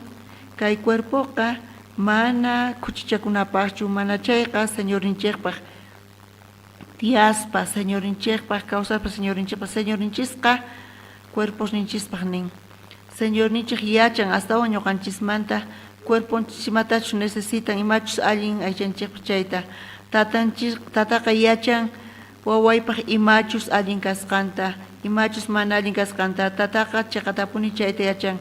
kay cuerpoqa mana khuchichakunapajchu, mana chayqa Señorninchejpaj tiyaspa, Señorninchejpaj kawsaspa, Señorninchejpaj, Señorninchisqa cuerposninchispaj nin. Señorninchej yachan astawan ñoqanchismanta cuerponchis imatachus necesitan, imachus allin aychanchejpaj chayta. Tatanchis, tataqa yachan wawaypaj imachus allin kasqanta, imachus mana allin kasqanta. Tataqa cheqatapuni chayta yachan.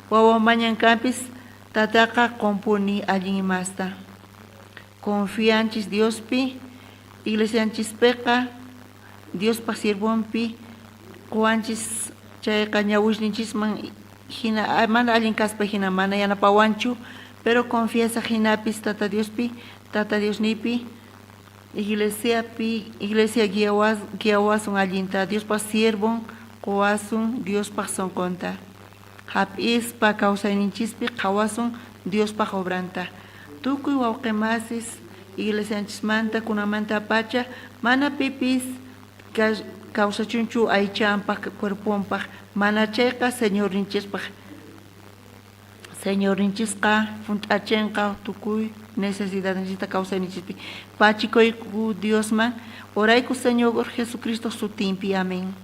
Wawa mañan kanpis, tataqa qonpuni allin imasta. Confianchis Diospi, iglesianchispeqa Diospa siervonpi qowanchis chayqa ñawisninchisman jina mana allin kaspa jina mana yanapawanchu, pero confiasaj jinapis Tata Diospi, Tata Diosniypi, iglesiapi, iglesia guiawasun allinta, Diospa siervon qowasun Diospaj sonqonta. Jap'ispa kawsayninchispi qhawasun Diospaj obranta. Tukuy wawqe masis iglesianchismanta kunanmantapacha mana pipis kawsachunchu aychanpaj, cuerponpaj, mana chayqa Señorninchispaj. Señorninchisqa junt'achenqa tukuy necesidadninchista kawsayninchispi. Pachikuyku Diosman, orayku Señor Jesucristoj sutinpi. Amén.